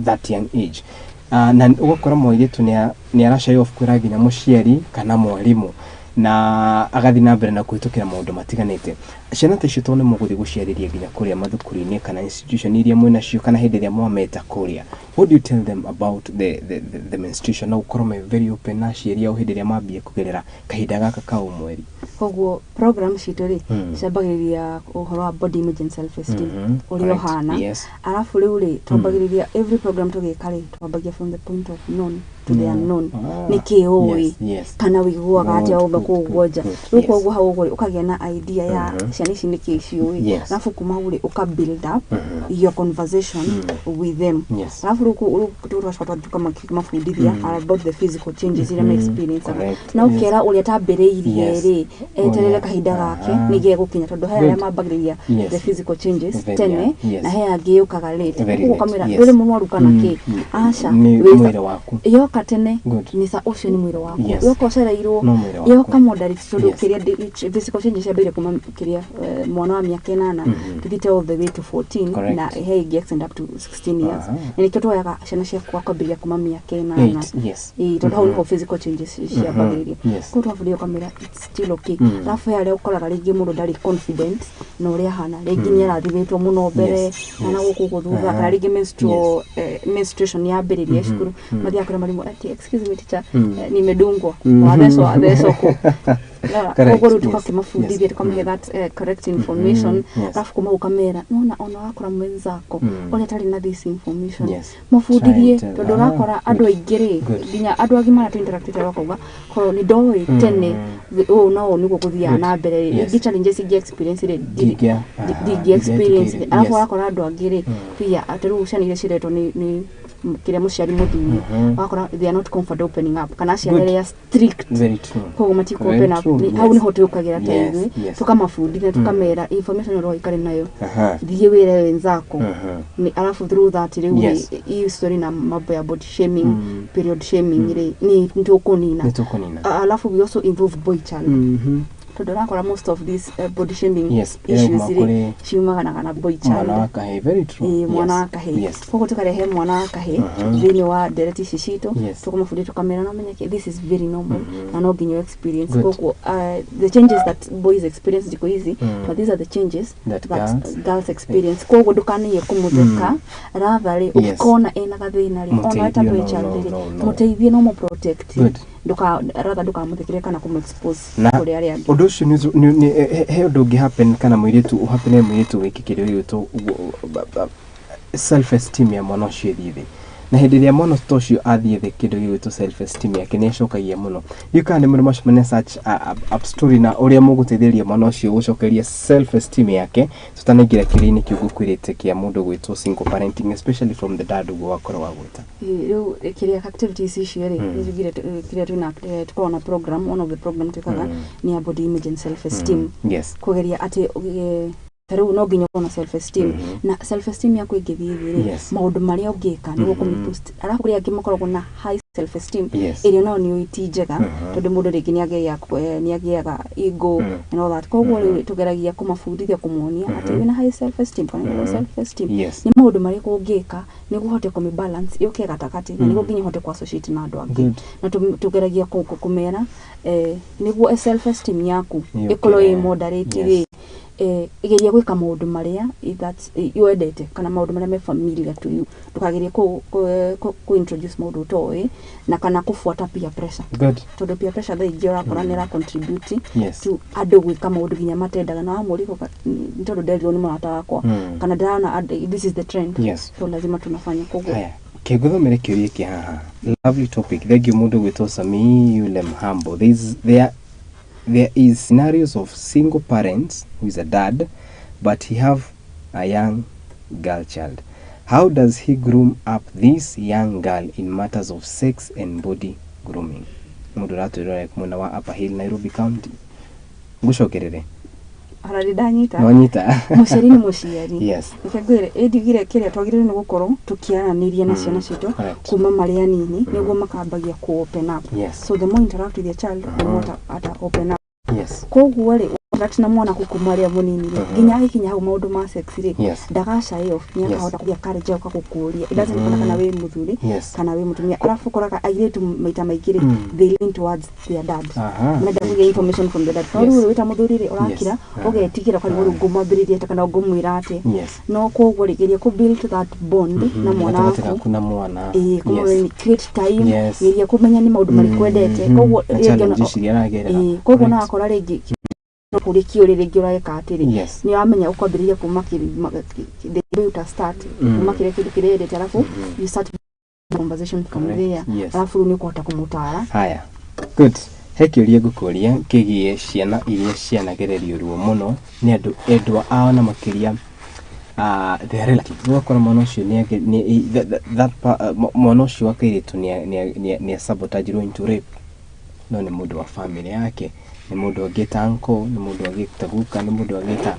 that young age, na ũgakora mũirĩtu nĩ ara shy off kwĩra nginya mũciari kana mwarimũ, na agathiĩ na mbere na kũhĩtũkĩra maũndũ matiganĩte. Ciana ta icio, tondũ nĩ mũgũthiĩ gũciarĩria nginya kũrĩa mathukuru-inĩ kana institution iria mwĩnacio, kana hĩndĩ ĩrĩa mwameta kũrĩa, what do you tell them about the menstruation, na gũkorwo me very open na aciari ao hĩndĩ ĩrĩa mambia kũgerera kahinda gaka ka ũmweri? Koguo program citũ rĩ, ciambagĩrĩria ũhoro wa body image and self esteem, ũrĩa ũhana. Arabu rĩu rĩ, twambagĩrĩria every program tũgĩka rĩ, twambagia from the point of known to the unknown. Nĩ kĩ ũĩ kana wĩiguaga atĩa wauma kũu guonja? Rĩu koguo hau ũguo rĩ, ũkagĩa na idea ya ciana ici nĩkĩ ciũĩ. Arabu kuma hau rĩ, ũka build up your conversation with them. Arabu rĩu tũgacoka tũkamabundithia about the physical changes iria ma experience, na ũkera ũrĩa tambĩrĩirie rĩ, eterere kahinda gake nĩgĩe gũkinya, tondũ he arĩa mambagĩrĩria the physical changes tene, na he angĩ yũkaga late. Koguo ũkamwĩra, ndũrĩ mũrwaru kana kĩ, aca. Nĩ mwĩrĩ waku. Yoka tene, nĩ sa ũcio nĩ mwĩrĩ waku. Yoka ũcereirwo, No mwĩrĩ waku. yoka moderate, tondũ kĩrĩa physical changes ciambĩrĩire kuma kĩrĩa mwana wa mĩaka 8 tũthiĩte all the way to 14, na he ĩngĩ extend up to 16 years. Na nĩkĩo tuoyaga ciana ciakwa kwambĩrĩria kuma mĩaka 8. Eight, yes. Ĩĩ, tondũ hau nĩho physical changes ciambagĩrĩria. Koguo twabundithia ũkamwĩra it's still okay. Alafu he arĩa ũkoraga rĩngĩ mũndũ ndarĩ confident na ũrĩa ahana, rĩngĩ nĩ arathimĩtwo mũno mbere kana gũkũ ũguo thutha, kana rĩngĩ menstruation yambĩrĩria cukuru, mathiaga kũrĩ marimũ ati, "Excuse me teacher, nimedungwa." Wathecwo, athecwo kũ? Koguo rĩu tũgakĩmabundithia, tũkamahe that correct information. Alafu kuma ũkamera nona ona wakora mwenzako ũrĩa atarĩ na this information, mũbundithie, Try and tell. Tondũ ũrakora andũ aingĩ rĩ, Good. nginya andũ agima arĩa tũinteractĩte, bakauga korwo nĩ ndoĩ tene ũũ na ũũ nĩguo gũthiaga na mbere rĩ, ingĩ challenges ingĩ experience rĩ, ndingĩ experience. Ndingĩetĩkĩire. Arabu ũrakora andũ angĩ rĩ, pia atĩ rĩu ciana iria ciretwo nĩ kĩrĩa mũciari mũthuri, ũgakora they are not comfortable opening up, kana aciari arĩa strict, Very true. koguo matikũ Very open up. true, Hau yes. niho tũkagĩra ta ithuĩ, tũkamabundithia, tũkamera information ĩrĩa ũikare nayo, thiĩ wĩre wenzako. Ni alafu through that rĩu rĩ, hii story na mambo ya body shaming, period shaming rĩ, ni nĩtũkũnina. Nĩtũkũnina. Alafu we also involve boy child, tondũ ũrakora most of these body shaming issues irauma rĩ, kũrĩ ciumanaga na boy child. Mwana wa kahĩĩ, very true. Ĩĩ, mwana wa kahĩĩ. Koguo tũkarehe mwana wa kahĩĩ thĩinĩ wa ndereti ici citũ, tũkamabundithia, tũkamera no menye this is very normal na no nginya experience. Koguo the changes that boys experience thikũ ici, but these are the changes that that girls girls experience. Koguo ndũkaniye kũmũtheka, rather rĩ, ũngĩkona ena gathĩna rĩ, ona Mũteithie, eta boy no, child no, rĩ, no, no. mũteithie, no mũprotect. Nduka rather ndukamũthikĩrĩrie kana kũmũ expose Na kũrĩ arĩa angĩ. Ũndũ ũcio he ũndũ ũngĩ happen kana mũirĩtu ũhappen mũirĩtu wĩke kĩndũ gĩgwĩtwo self esteem ya mwana ũcio ĩthiĩ thĩ, na hĩndĩ ĩrĩa mwana ta ũcio athiĩ thĩ, kĩndũ gĩgwĩtwo self esteem yake nĩ ĩcokagia mũno. Ndiũĩ kana nĩ mũrĩ mwacemania such a story na ũrĩa mũgũteithĩrĩria mwana ũcio gũcokeria self esteem yake, tũtanaingĩra kĩũria-inĩ kĩu ngũkwĩrĩte kĩa mũndũ gwĩtwo single parenting, especially from the dad, ũguo wakorwo wagwĩta. Rĩu kĩrĩa activities icio rĩ, nĩ njugire kĩrĩa twĩna tũkoragwo na program, one of the program twĩkaga nĩ ya body image and self esteem, kũgeria atĩ ta rĩu no nginya ũkorwo na self esteem, na self esteem yaku ĩngĩthiĩ thĩ rĩ, maũndũ marĩa ũngĩka nĩguo kũmĩ-boost. Arabu kũrĩ angĩ makoragwo na high self esteem, ĩrĩa nayo nĩ ti njega, tondũ mũndũ rĩngĩ nĩ agĩaga ego and all that. Koguo rĩu tũgeragia kũmabundithia, kũmonia atĩ wĩna high self esteem kana wĩna low self esteem, nĩ maũndũ marĩkũ ũngĩka nĩguo ũhote kũmĩ balance yũke gatagatĩ, na nĩguo nginya ũhote kũ associate na andũ angĩ. Na tũgeragia kũmera nĩguo self esteem yaku Yũke. ĩkorwo ĩ moderate rĩ, geria gwĩka maũndũ marĩa that wendete kana maũndũ marĩa me familiar to you. Ndũkagerie kũ introduce maũndũ ũtoĩ na kana kũbuata peer pressure, tondũ peer pressure thaa ingĩ ũrakora nĩ ĩra contribute to andũ gwĩka maũndũ nginya matendaga, na wamũria nĩ tondũ nderirwo nĩ mũrata wakwa kana ndĩrona this is the trend, so lazima tunafanya. Koguo Haya, kĩngũthomere kĩũria kĩ haha. Lovely topic, thank you. Mũndũ gwĩtwo Sami yule Mhambo. There is scenarios of single parents who is a dad but he have a young girl child. How does he groom up this young girl in matters of sex and body grooming? Mũndũ ũratwĩrora mwena wa Upper Hill, Nairobi County. Ngũcokerere? Hararĩ ndanyita. Nĩwanyita? Mũciari nĩ mũciari. Reke ngwĩre, ĩndigire kĩrĩa twagĩrĩirwo nĩ gũkorwo tũkĩaranĩria na ciana citũ kuma marĩ anini, nĩguo makambagia ku open up. So the more interact with your child, the more ata open up. Koguo rĩ, interact na mwana kuma arĩ mũnini rĩ, nginya agĩkinya hau maũndũ ma sex rĩ, ndagacaĩ off, nĩ akahota kũgĩa courage ya gũka gũkũria. It doesn't matter kana wĩ mũthuri kana wĩ mũtumia. Arabu ũkoraga airĩtu maita maingĩ rĩ, they lean towards their dad. Marenda kũgĩa information from the dad. No rĩu wĩ ta mũthuri rĩ, ũrakira, ũgetigĩra, ũkarigwo rĩu ngũmwambĩrĩria atĩa kana ngũmwĩra atĩa. No koguo rĩ, geria kũ build that bond na mwana gatagatĩ waku. Gaku na mwana. Ĩĩ, kũmũmenya, create time. Geria kũmenya nĩ maũndũ marĩkũ endete. Koguo Na rĩngĩ challenges iria aragerera. Ĩĩ, koguo no wakora rĩngĩ kũrĩ kĩũrĩ rĩngĩ ũreka atĩrĩ, nĩ wamenya ũkwambĩrĩria kuma the way uta start, kuma kĩrĩa kĩndũ kĩrĩa endete, arabu you start conversation from there. Arabu rĩu nĩ ũkũhota kũmũtara. Haya, good. He kĩũria ngũkũria kĩgiĩ ciana iria cianagererio ruo mũno nĩ andũ endwa ao, na makĩria their relative. Ũgakora mwana ũcio nĩ nĩ- that- that- that pa- mwana ũcio wa kairĩtu nĩ sabotagirwo into rape, no nĩ mũndũ wa family yake, nĩ mũndũ angĩta uncle, nĩ mũndũ angĩta guka, nĩ mũndũ angĩta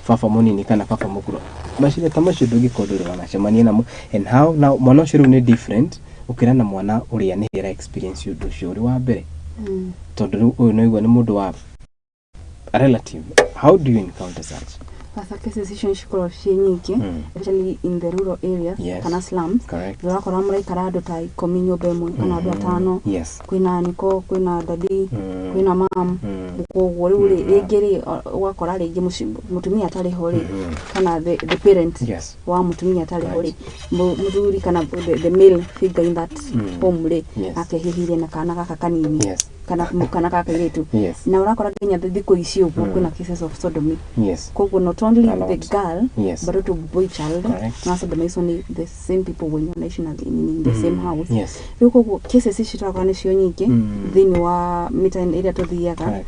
baba mũnini kana baba mũkũrũ. Maciria ta macio ndũngĩkorwo ndũrĩ wanacemania namo. And how now mwana ũcio rĩu nĩ different ũkĩra na mwana ũrĩa nĩ era experience ũndũ ũcio ũrĩ wa mbere, tondũ rĩu ũyũ nĩwaigua nĩ mũndũ wa a relative. How do you encounter such? Sasa cases icio nĩ cikoragwo ciĩ nyingĩ, especially in the rural areas kana slums. Ũrakora mũraikara andũ ta 10 nyũmba ĩmwe kana andũ 5. Kwĩna niko, kwĩna daddy, kwĩna mam. Koguo rĩu rĩ, rĩngĩ rĩ, ũgakora rĩngĩ mũtumia atarĩ ho rĩ, kana the parent wa mũtumia atarĩ ho rĩ, mũthuri kana the male figure in that home rĩ, akehihirie na kana gaka kanini kana kana gaka kairĩtu. Na ũrakora nginya thikũ ici ũguo kwĩna cases of sodomy. Koguo not only A the lot. girl but also boy child na sodomized nĩ the same people when wanaishi in the same house. Rĩu koguo cases ici tũrakora nĩcio nyingĩ thĩinĩ wa mĩta ĩrĩa tũthiaga,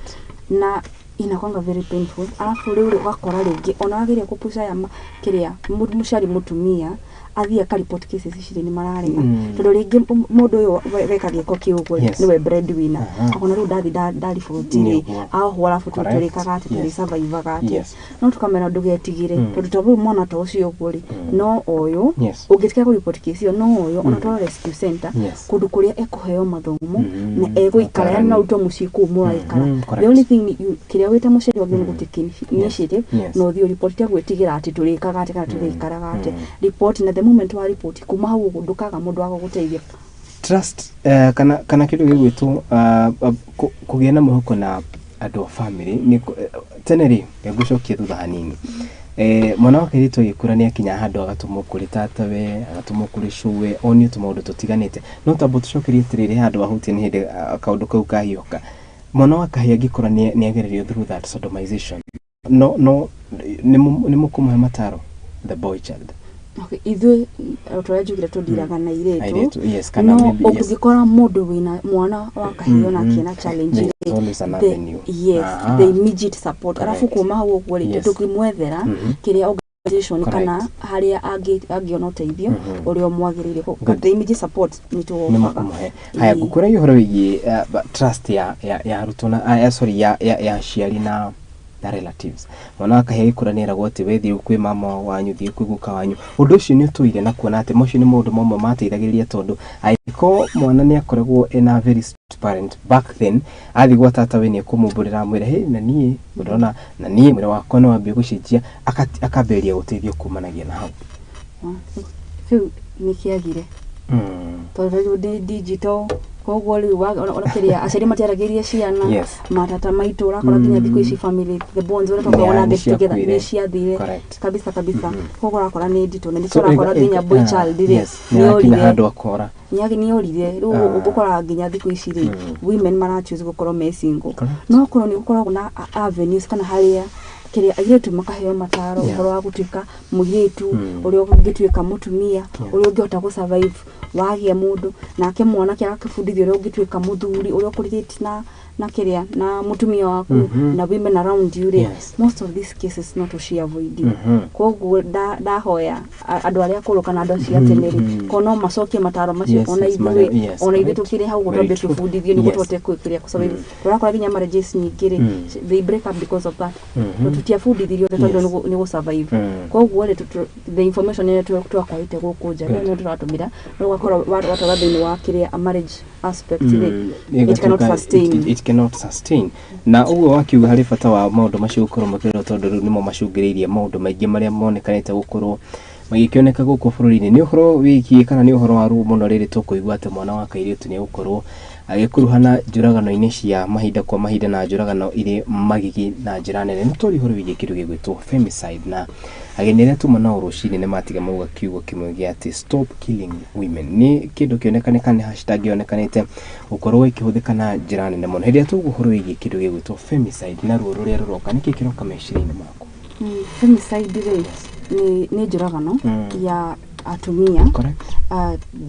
na inakwanga very painful. Alafu rĩu rĩ, ũgakora rĩngĩ ona wageria kũpush aya kĩrĩa mũciari mũtumia athiĩ akaripoti cases ici rĩ, nĩ mararega, tondũ rĩngĩ mũndũ ũyũ weka gĩko kĩu ũguo rĩ, nĩwe breadwinner. Akona rĩu ndathi ndariboti rĩ, ahohwo, arabu tũrĩkaga atĩ tũrĩsurvivaga atĩ? No tũkamera ndũgetigĩre, tondũ ta rĩu mwana ta ũcio ũguo rĩ, no ũyũ ũngĩtiga kũripoti kesi ĩyo, no ũyũ ona twara rescue center, kũndũ kũrĩa ekũheo mathomo na egũikara, yani no ũrutwo mũciĩ kũu mũraikara. The only thing kĩrĩa wĩta mũciari wagĩrĩirwo nĩ gũtake initiative na ũthiĩ ũripoti, tia gwĩtigĩra atĩ tũrĩkaga atĩ kana tũrĩikaraga atĩ. Report, na the moment wa report, kuma hau ũguo ndũkaga mũndũ wa gũgũteithia. Trust kana kĩndũ gĩgwĩtwo kũgĩa na mwĩhoko na andũ a family nĩ tene rĩ, ngũcokia thutha hanini. Mwana wa kairĩtu agĩkũra nĩ akinya handũ agatũmwo kũrĩ tatawe, agatũmwo kũrĩ cũwe, onio tũmaũndũ tũtiganĩte. No tamba tũcokerie atĩrĩrĩ, handũ wahutia nĩ hĩndĩ kaũndũ kau kahiũka. Mwana wa kahĩĩ angĩkũra nĩ agererio through that sodomization, no nĩ mũkũmũhe mataro, the boy child? Okay, ithuĩ o ta ũrĩa njugire tũndiraga na airĩtu. Airĩtu, yes, kana no maybe, yes. Ũngĩkora mũndũ wĩna mwana wa kahĩĩ onake na challenge There's rĩ, always an avenue. Yes, the immediate support, arabu kuma hau ũguo rĩ, tũkĩmwethera kĩrĩa organization kana harĩa angĩona ũteithio ũrĩa ũmwagĩrĩire. But the immediate support nĩ nĩ tũwofaga. Mũkũmũhe. Haya, ngũkũragia ũhoro wĩgiĩ trust ya arutwo na sorry, ya aciari na relatives. Mwana wa kahĩĩ agĩkũra nĩ eragwo atĩ we thiĩ kwĩ mama wanyu, thiĩ kwĩ guka wanyu. Ũndũ ũcio nĩ ũtũire na kuona atĩ macio nĩ maũndũ mamwe mateithagĩrĩria, tondũ angĩkorwo mwana nĩ akoragwo ena very strict parent back then, athiĩ gwa tata we nĩ ekũmumbũrĩra, amwĩre, "Hey, na niĩ ũrona na niĩ mwĩrĩ wakwa nĩ wambia gũcenjia," akambĩrĩria gũteithio kumanagia na hau. Kĩu nĩ kĩagire tondũ rĩu nĩ digital, koguo rĩu ona kĩrĩa aciari matiaragĩria ciana. Matata maitũ ũrakora nginya thikũ ici family, the bonds ũrĩa twakoragwo na nĩ get together ciakuire. Nĩ ciathire. Kabisa kabisa. Koguo ũrakora nĩ nditũ na nĩkĩo ũrakora nginya boy child rĩ, nĩ arakinya nĩorire. Handũ akora. Nĩorire rĩu. Ũkoraga nginya thikũ ici rĩ, women mara choose gũkorwo me single. No okorwo nĩ gũkoragwo na avenues kana harĩa kĩrĩa airĩtu makaheo mataro ũhoro wa gũtuĩka mũirĩtu, ũrĩa ũngĩtuĩka mũtumia, ũrĩa ũngĩhota gũ survive wagĩa mũndũ, nake mwanake agakĩbundithio ũrĩa ũngĩtuĩka mũthuri, ũrĩa ũkũrelate na kĩrĩa na mũtumia waku na women around you rĩ, most of these cases no tũci-avoid. Koguo ndahoya andũ arĩa akũrũ kana andũ acio a tene rĩ, korwo no macokie mataro macio ona ithuĩ ona ithuĩ tũkĩrĩ hau ũguo, twambe tũbundithio nĩguo tũhote kĩrĩa kũ survive. Tũrakora nginya marriages nyingĩ rĩ, they break up because of that, tondũ tũtiabundithirio ũrĩa twagĩrĩirwo nĩ gũ survive. Koguo rĩ, the information ĩrĩa twakwarĩte gũkũ nja nĩyo tũratũmĩra, no ũgakora watwara thĩinĩ wa kĩrĩa a marriage aspect rĩ, it cannot Ĩgatuĩka sustain. It cannot sustain. Na ũguo wakiuga harĩ bata wa maũndũ macio gũkorwo makĩrorwo, tondũ rĩu nĩmo macũngĩrĩirie maũndũ maingĩ marĩa monekanĩte gũkorwo magĩkĩoneka gũkũ bũrũri-inĩ. Nĩ ũhoro wĩgiĩ kana nĩ ũhoro wa ruo mũno rĩrĩ tũkũigua atĩ mwana wa kairĩtu nĩ egũkorwo agĩkuruhana njũragano-inĩ cia mahinda kwa mahinda na njũragano irĩ magigi na njĩra nene. Nĩ twaria ũhoro wĩgiĩ kĩndũ gĩgwĩtwo femicide, na ageni arĩa tuma nao rũcinĩ nĩ matiga mauga kiugo kĩmwe gĩa atĩ "Stop killing women". Nĩ kĩndũ kĩonekane kana nĩ hashtag yonekanĩte gũkorwo ĩkĩhũthĩka na njĩra nene mũno. Hĩndĩ ĩrĩa twaigua ũhoro wĩgiĩ kĩndũ gĩgwĩtwo femicide na ruo rũrĩa rũroka, nĩkĩ kĩroka meciria-inĩ maku? Femicide rĩ, nĩ njũragano ya atumia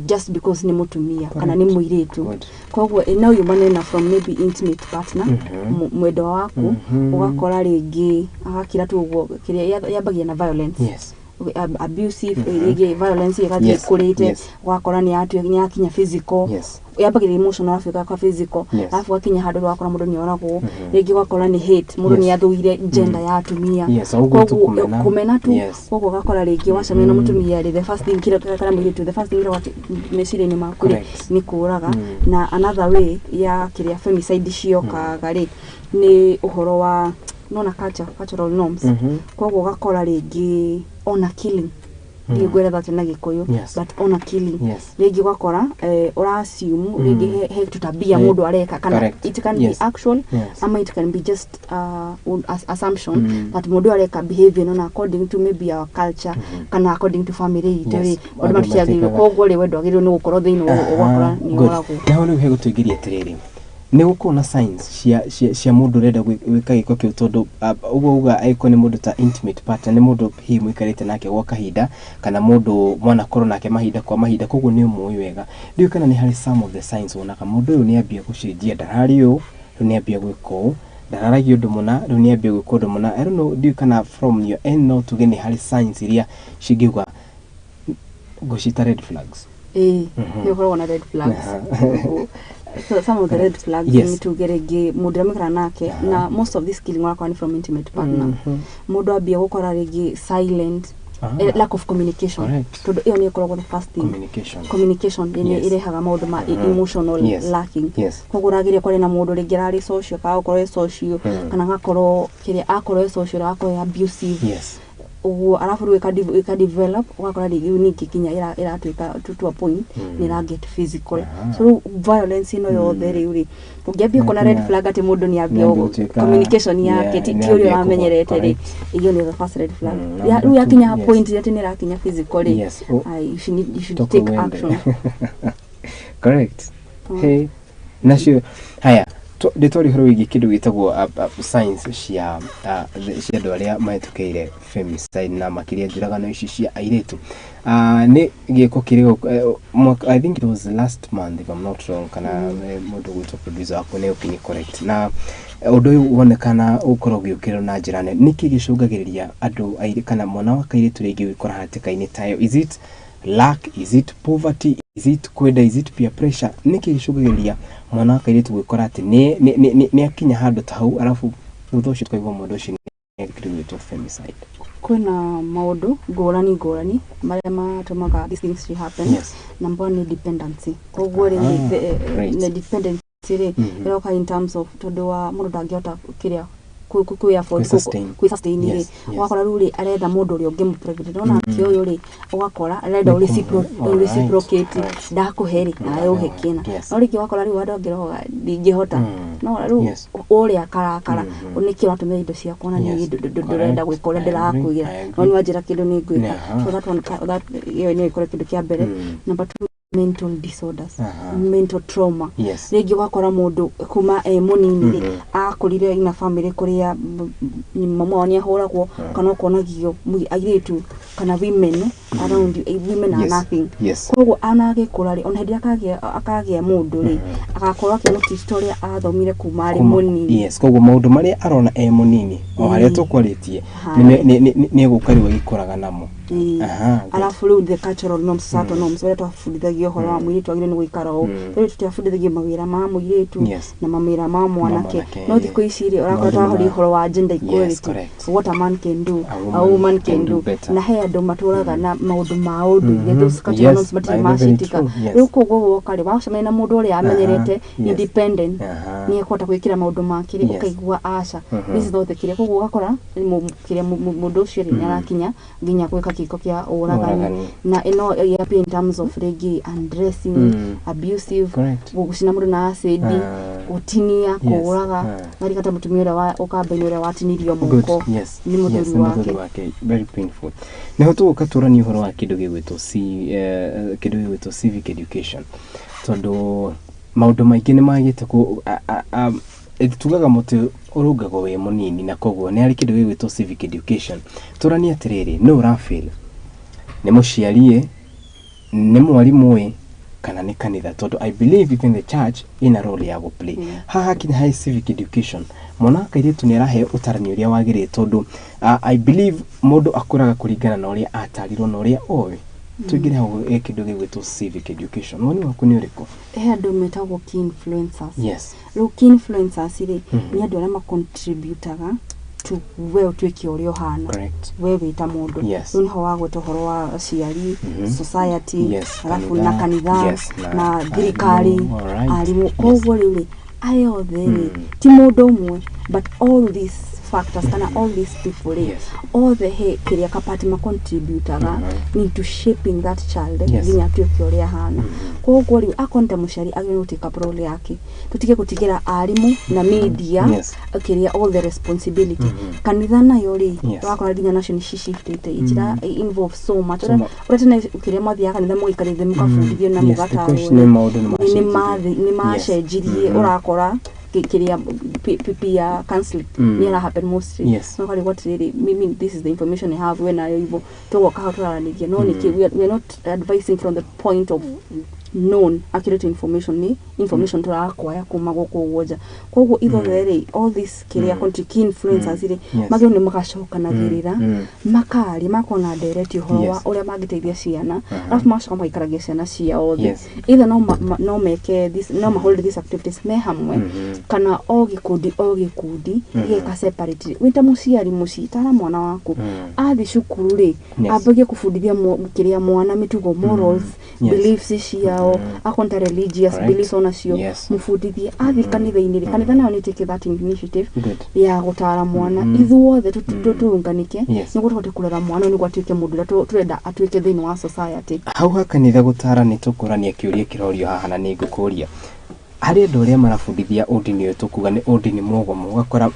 just because nĩ mũtumia kana nĩ mũirĩtu. Koguo no yumane na from maybe intimate partner, mwendwa waku. Ũgakora rĩngĩ agakira tu ũguo, kĩrĩa yambagia na violence, abusive, rĩngĩ violence ĩgathiĩ ĩkũrĩte, ũgakora nĩ yakinya physical. Yambagĩrĩria emotional arabu ĩgaka physical, arabu gakinya handũ ũgakora mũndũ nĩ oragwo. Rĩngĩ ũgakora nĩ hate, mũndũ nĩ athũire gender ya atumia. Yes, o ũguo tu. Koguo, kũmena. Kũmena tu. Koguo ũgakora rĩngĩ wacemania na mũtumia rĩ, the first thing kĩrĩa, kana mũirĩtu, the first thing kĩrĩa meciria-inĩ maku rĩ, nĩ kũraga. Na another way ya kĩrĩa femicide ciokaga rĩ, nĩ ũhoro wa nona culture, cultural norms. Koguo ũgakora rĩngĩ ona killing, ndiĩ ngweretha atĩ na Gĩkũyũ, but ona killing, rĩngĩ ũgakora ũra assume rĩngĩ he tũtabia mũndũ areka kana it can be actual ama it can be just assumption that mũndũ ũyũ areka behavior ĩno na according to maybe our culture kana according to family itũ rĩ, maũndũ andũ matiagĩrĩirwo. matikaga. Koguo rĩ, we ndwagĩrĩirwo nĩ gũkorwo thĩinĩ wa ũgakora nĩ ũragwo. Na hau rĩu hegũtũingĩria atĩrĩrĩ, nĩ gũkorwo na signs cia mũndũ ũrenda gwĩka gĩko kĩu, tondũ ũguo uga angĩkorwo nĩ mũndũ ta intimate partner, nĩ mũndũ hihi mũikarĩte nake gwa kahinda kana mũndũ mwanakorwo nake mahinda kwa mahinda, koguo nĩ ũmũĩ wega. Ndiũĩ kana nĩ harĩ some of the signs wonaga mũndũ ũyũ nĩ ambia gũcenjia, ndararĩ ũũ, rĩu nĩ ambia gwĩka ũũ, ndararagia ũndũ mũna, rĩu nĩ ambia gwĩka ũndũ mũna. I don't know, ndiũĩ kana from your end no tuge nĩ harĩ signs iria cingiuga ngũcita red flags. Ĩĩ, nĩ ũkoragwo na red flags. Ũguo. So some of the red flags nĩ tuge rĩngĩ mũndũ ũrĩa mũikara nake, na most of this killing ũrakora nĩ from intimate partner. Mũndũ ambia gũkora rĩngĩ silent, lack of communication, tondũ ĩyo nĩ ĩkoragwo the first thing. Communication. Communication nĩ ĩrehaga maũndũ ma emotional lacking. Koguo ũrageria kwaria na mũndũ, rĩngĩ ararĩ social, kana gũkorwo e social, kana agakorwo kĩrĩa akorwo e social, agakorwo e abusive. Ũguo arabu rĩu ĩka develop, ũgakora rĩngĩ ningĩ nginya ĩratuĩka to a point nĩ ĩra get physical. So rĩu violence ĩno yothe rĩu rĩ, ũngĩambia kuona red flag atĩ mũndũ nĩ ambia communication yake ti ũrĩa ũramenyerete rĩ, iyo nĩ the first red flag. Rĩu yakinya point atĩ nĩ ĩrakinya physical rĩ, you should take action. Correct. Hey, nacio haya ndĩtwari ũhoro wĩgiĩ kĩndũ gĩtagwo signs cia andũ arĩa mahĩtũkĩire femicide na makĩria njũragano ici cia airĩtu. Nĩ gĩko kĩrĩ, I think it was last month, if I'm not wrong, kana mũndũ gwĩtwo producer wakwa nĩ ũkinyi correct, na ũndũ ũyũ wonekana ũkorwo ũgĩũkĩrĩrwo na njĩra nene. Nĩkĩ gĩcũngagĩrĩria andũ airĩ kana mwana wa kairĩtu rĩngĩ gwĩkora hatĩka-inĩ tayo? Is it lack? Is it poverty? Is it kwenda? Is it peer pressure? Nĩkĩ gĩcũngagĩrĩria mwana wa kairĩtu gwĩkora atĩ nĩ akinya handũ ta hau, arabu thutha ũcio tũkaigua mũndũ ũcio nĩ kĩndũ gĩgwĩtwo femicide? Kwĩna maũndũ ngũrani ngũrani marĩa matũmaga these things to happen. Number one nĩ dependency. Koguo rĩ, nĩ dependency rĩ, ĩroka in terms of tondũ wa mũndũ ndangĩhota kĩrĩa kwĩ afford, kwĩ sustain rĩ, ũgakora rĩu rĩ, aretha mũndũ ũrĩa ũngĩmũ provide. Nona kĩ ũyũ rĩ, ũgakora arenda reciprocate, ndakũhe rĩ, nawe ũhe kĩna. No rĩngĩ ũgakora rĩu andũ angĩ roga ndingĩhota, no rĩu ũrĩa karakara nĩkĩ ũratũmĩra indo ciakwa na niĩ ndũrenda gwĩka ũrĩa ndĩrakwĩra, no nĩ wanjĩra kĩndũ nĩ ngwĩka. So that one, that ĩyo nĩyo ĩkorwo kĩndũ kĩa mbere. Number two, mental disorders, mental trauma. Rĩngĩ ũgakora mũndũ kuma e mũnini rĩ, akũrire ina family kũrĩa mama wao nĩ ahũragwo, kana ũkonagio airĩtu kana women around you, women are nothing. Koguo ona agĩkũra rĩ, ona hĩndĩ ĩrĩa akagĩa mũndũ rĩ, agakorwo akĩmũtreat ũrĩa athomire kuma arĩ mũnini. Yes, koguo maũndũ marĩa arona e mũnini, o harĩa tũkwarĩtie, nĩ egũka rĩu agĩkũraga namo. Arabu rĩu the cultural norms, societal norms, ũrĩa twabundithagio ũhoro wa mũirĩtu agĩrĩirwo nĩ gũikara ũũ. Rĩu tũtiabundithagio mawĩra ma mũirĩtu na mawĩra ma mwanake, no thikũ ici rĩ, ũrakora tũrahoria ũhoro wa gender equality, what a man can do, a woman can do, na he andũ matũraga na maũndũ ma ũndũire, those cultural norms matirĩ macitika. Rĩu koguo woka rĩ, wacemania na mũndũ ũrĩa amenyerete independent, nĩ ekũhota gwĩkĩra maũndũ make rĩ, ũkaigua aca, this is not the kĩrĩa. Koguo ũgakora kĩrĩa mũndũ ũcio rĩ, nĩ arakinya nginya gwĩka gĩko kĩa ũragani, na ĩno ĩ in terms of rĩngĩ undressing, abusive, gũcina mũndũ na acid, gũtinia, kũũraga. Ngarika mũtumia ũrĩa wa ũkamba-inĩ ũrĩa watinirio moko nĩ mũthuri wake. Very painful. Nĩho tũgũka tũranie ũhoro wa kĩndũ gĩgwĩtwo kĩndũ gĩgwĩtwo civic education, tondũ maũndũ maingĩ nĩ magĩte kũ tugaga mũtĩ ũrũngagwo wĩ mũnini, na koguo nĩ harĩ kĩndũ gĩgwĩtwo civic education. Tũranie atĩrĩrĩ, nũ ũrafail? Nĩ mũciari ĩ, nĩ mwarimũ ĩ, kana nĩ kanitha? Tondũ I believe even the church ina role ya gũplay haha kinya harĩ civic education. Mwana wa kairĩtu nĩ araheo ũtarani ũrĩa wagĩrĩire, tondũ I believe mũndũ akũraga kũringana na ũrĩa atarirwo na ũrĩa oĩ. Tũingĩre hau kĩndũ gĩgwĩtwo civic education, woni waku nĩ ũrĩkũ? He andũ metagwo key influencers. Rĩu key influencers rĩ, nĩ andũ arĩa macontributaga to we ũtuĩke ũrĩa ũhana, we wĩ ta mũndũ. Rĩu nĩho wagweta ũhoro wa aciari, society, arabu na kanitha, na thirikari, arimũ. Koguo rĩu rĩ, aya othe rĩ, ti mũndũ ũmwe, but all these factors kana all these people rĩ, othe he kĩrĩa kapati macontributaga into shaping that child nginya atuĩke ũrĩa ahana. Koguo rĩu akorwo nĩ ta mũciari, agĩrĩirwo gũtake up role yake, tũtige gũtigĩra arimũ na media kĩrĩa all the responsibility. Kanitha nayo rĩ, wakora nginya nacio nĩ ciciftĩte, itira involve so much ũrĩa tene kĩrĩa mathiaga kanitha mũgaikarĩra thĩ mũgabundithio na mũgatarwo. Nĩ macenjirie. Ũrakora kĩrĩa peer counseling nĩ ĩra happen mostly. No karigwo atĩrĩrĩ, mimi this is the information I have, we nayo ivo tũgoka hau tũraranĩria, no nĩkĩ we are not advising from the point of known accurate information, nĩ information tũrakwaya kuma gũkũ ũguo nja. Koguo ithuothe rĩ, all this kĩrĩa key influencers rĩ, magĩrĩirwo nĩ magacokanagĩrĩra, makaria, makorwo na ndereti ũhoro wa ũrĩa mangĩteithia ciana, arabu magacoka magaikaragia ciana ciao thĩ. Either no meke this, no ma hold these activities me hamwe, kana o gĩkundi o gĩkundi gĩgeka separately. Wĩ ta mũciari mũciĩ, tara mwana waku athiĩ cukuru rĩ, ambagie kũbundithia kĩrĩa mwana mĩtugo, morals, beliefs ciao. ciao, akorwo nĩ ta religious beliefs onacio, mũbundithie athiĩ kanitha-inĩ rĩ, kanitha nayo nĩ take that initiative ya gũtara mwana. Ithuothe tũunganĩke nĩguo tũhote kũrera mwana ũyũ nĩguo atuĩke mũndũ ũrĩa tũrenda atuĩke thĩinĩ wa society. Hau ha kanitha gũtara, nĩ tũkũrania kĩũria kĩrorio haha, na nĩ ngũkũria harĩ andũ arĩa marabundithia ũndini ũyũ tũkuga nĩ ũndini mwogomo, ũgakora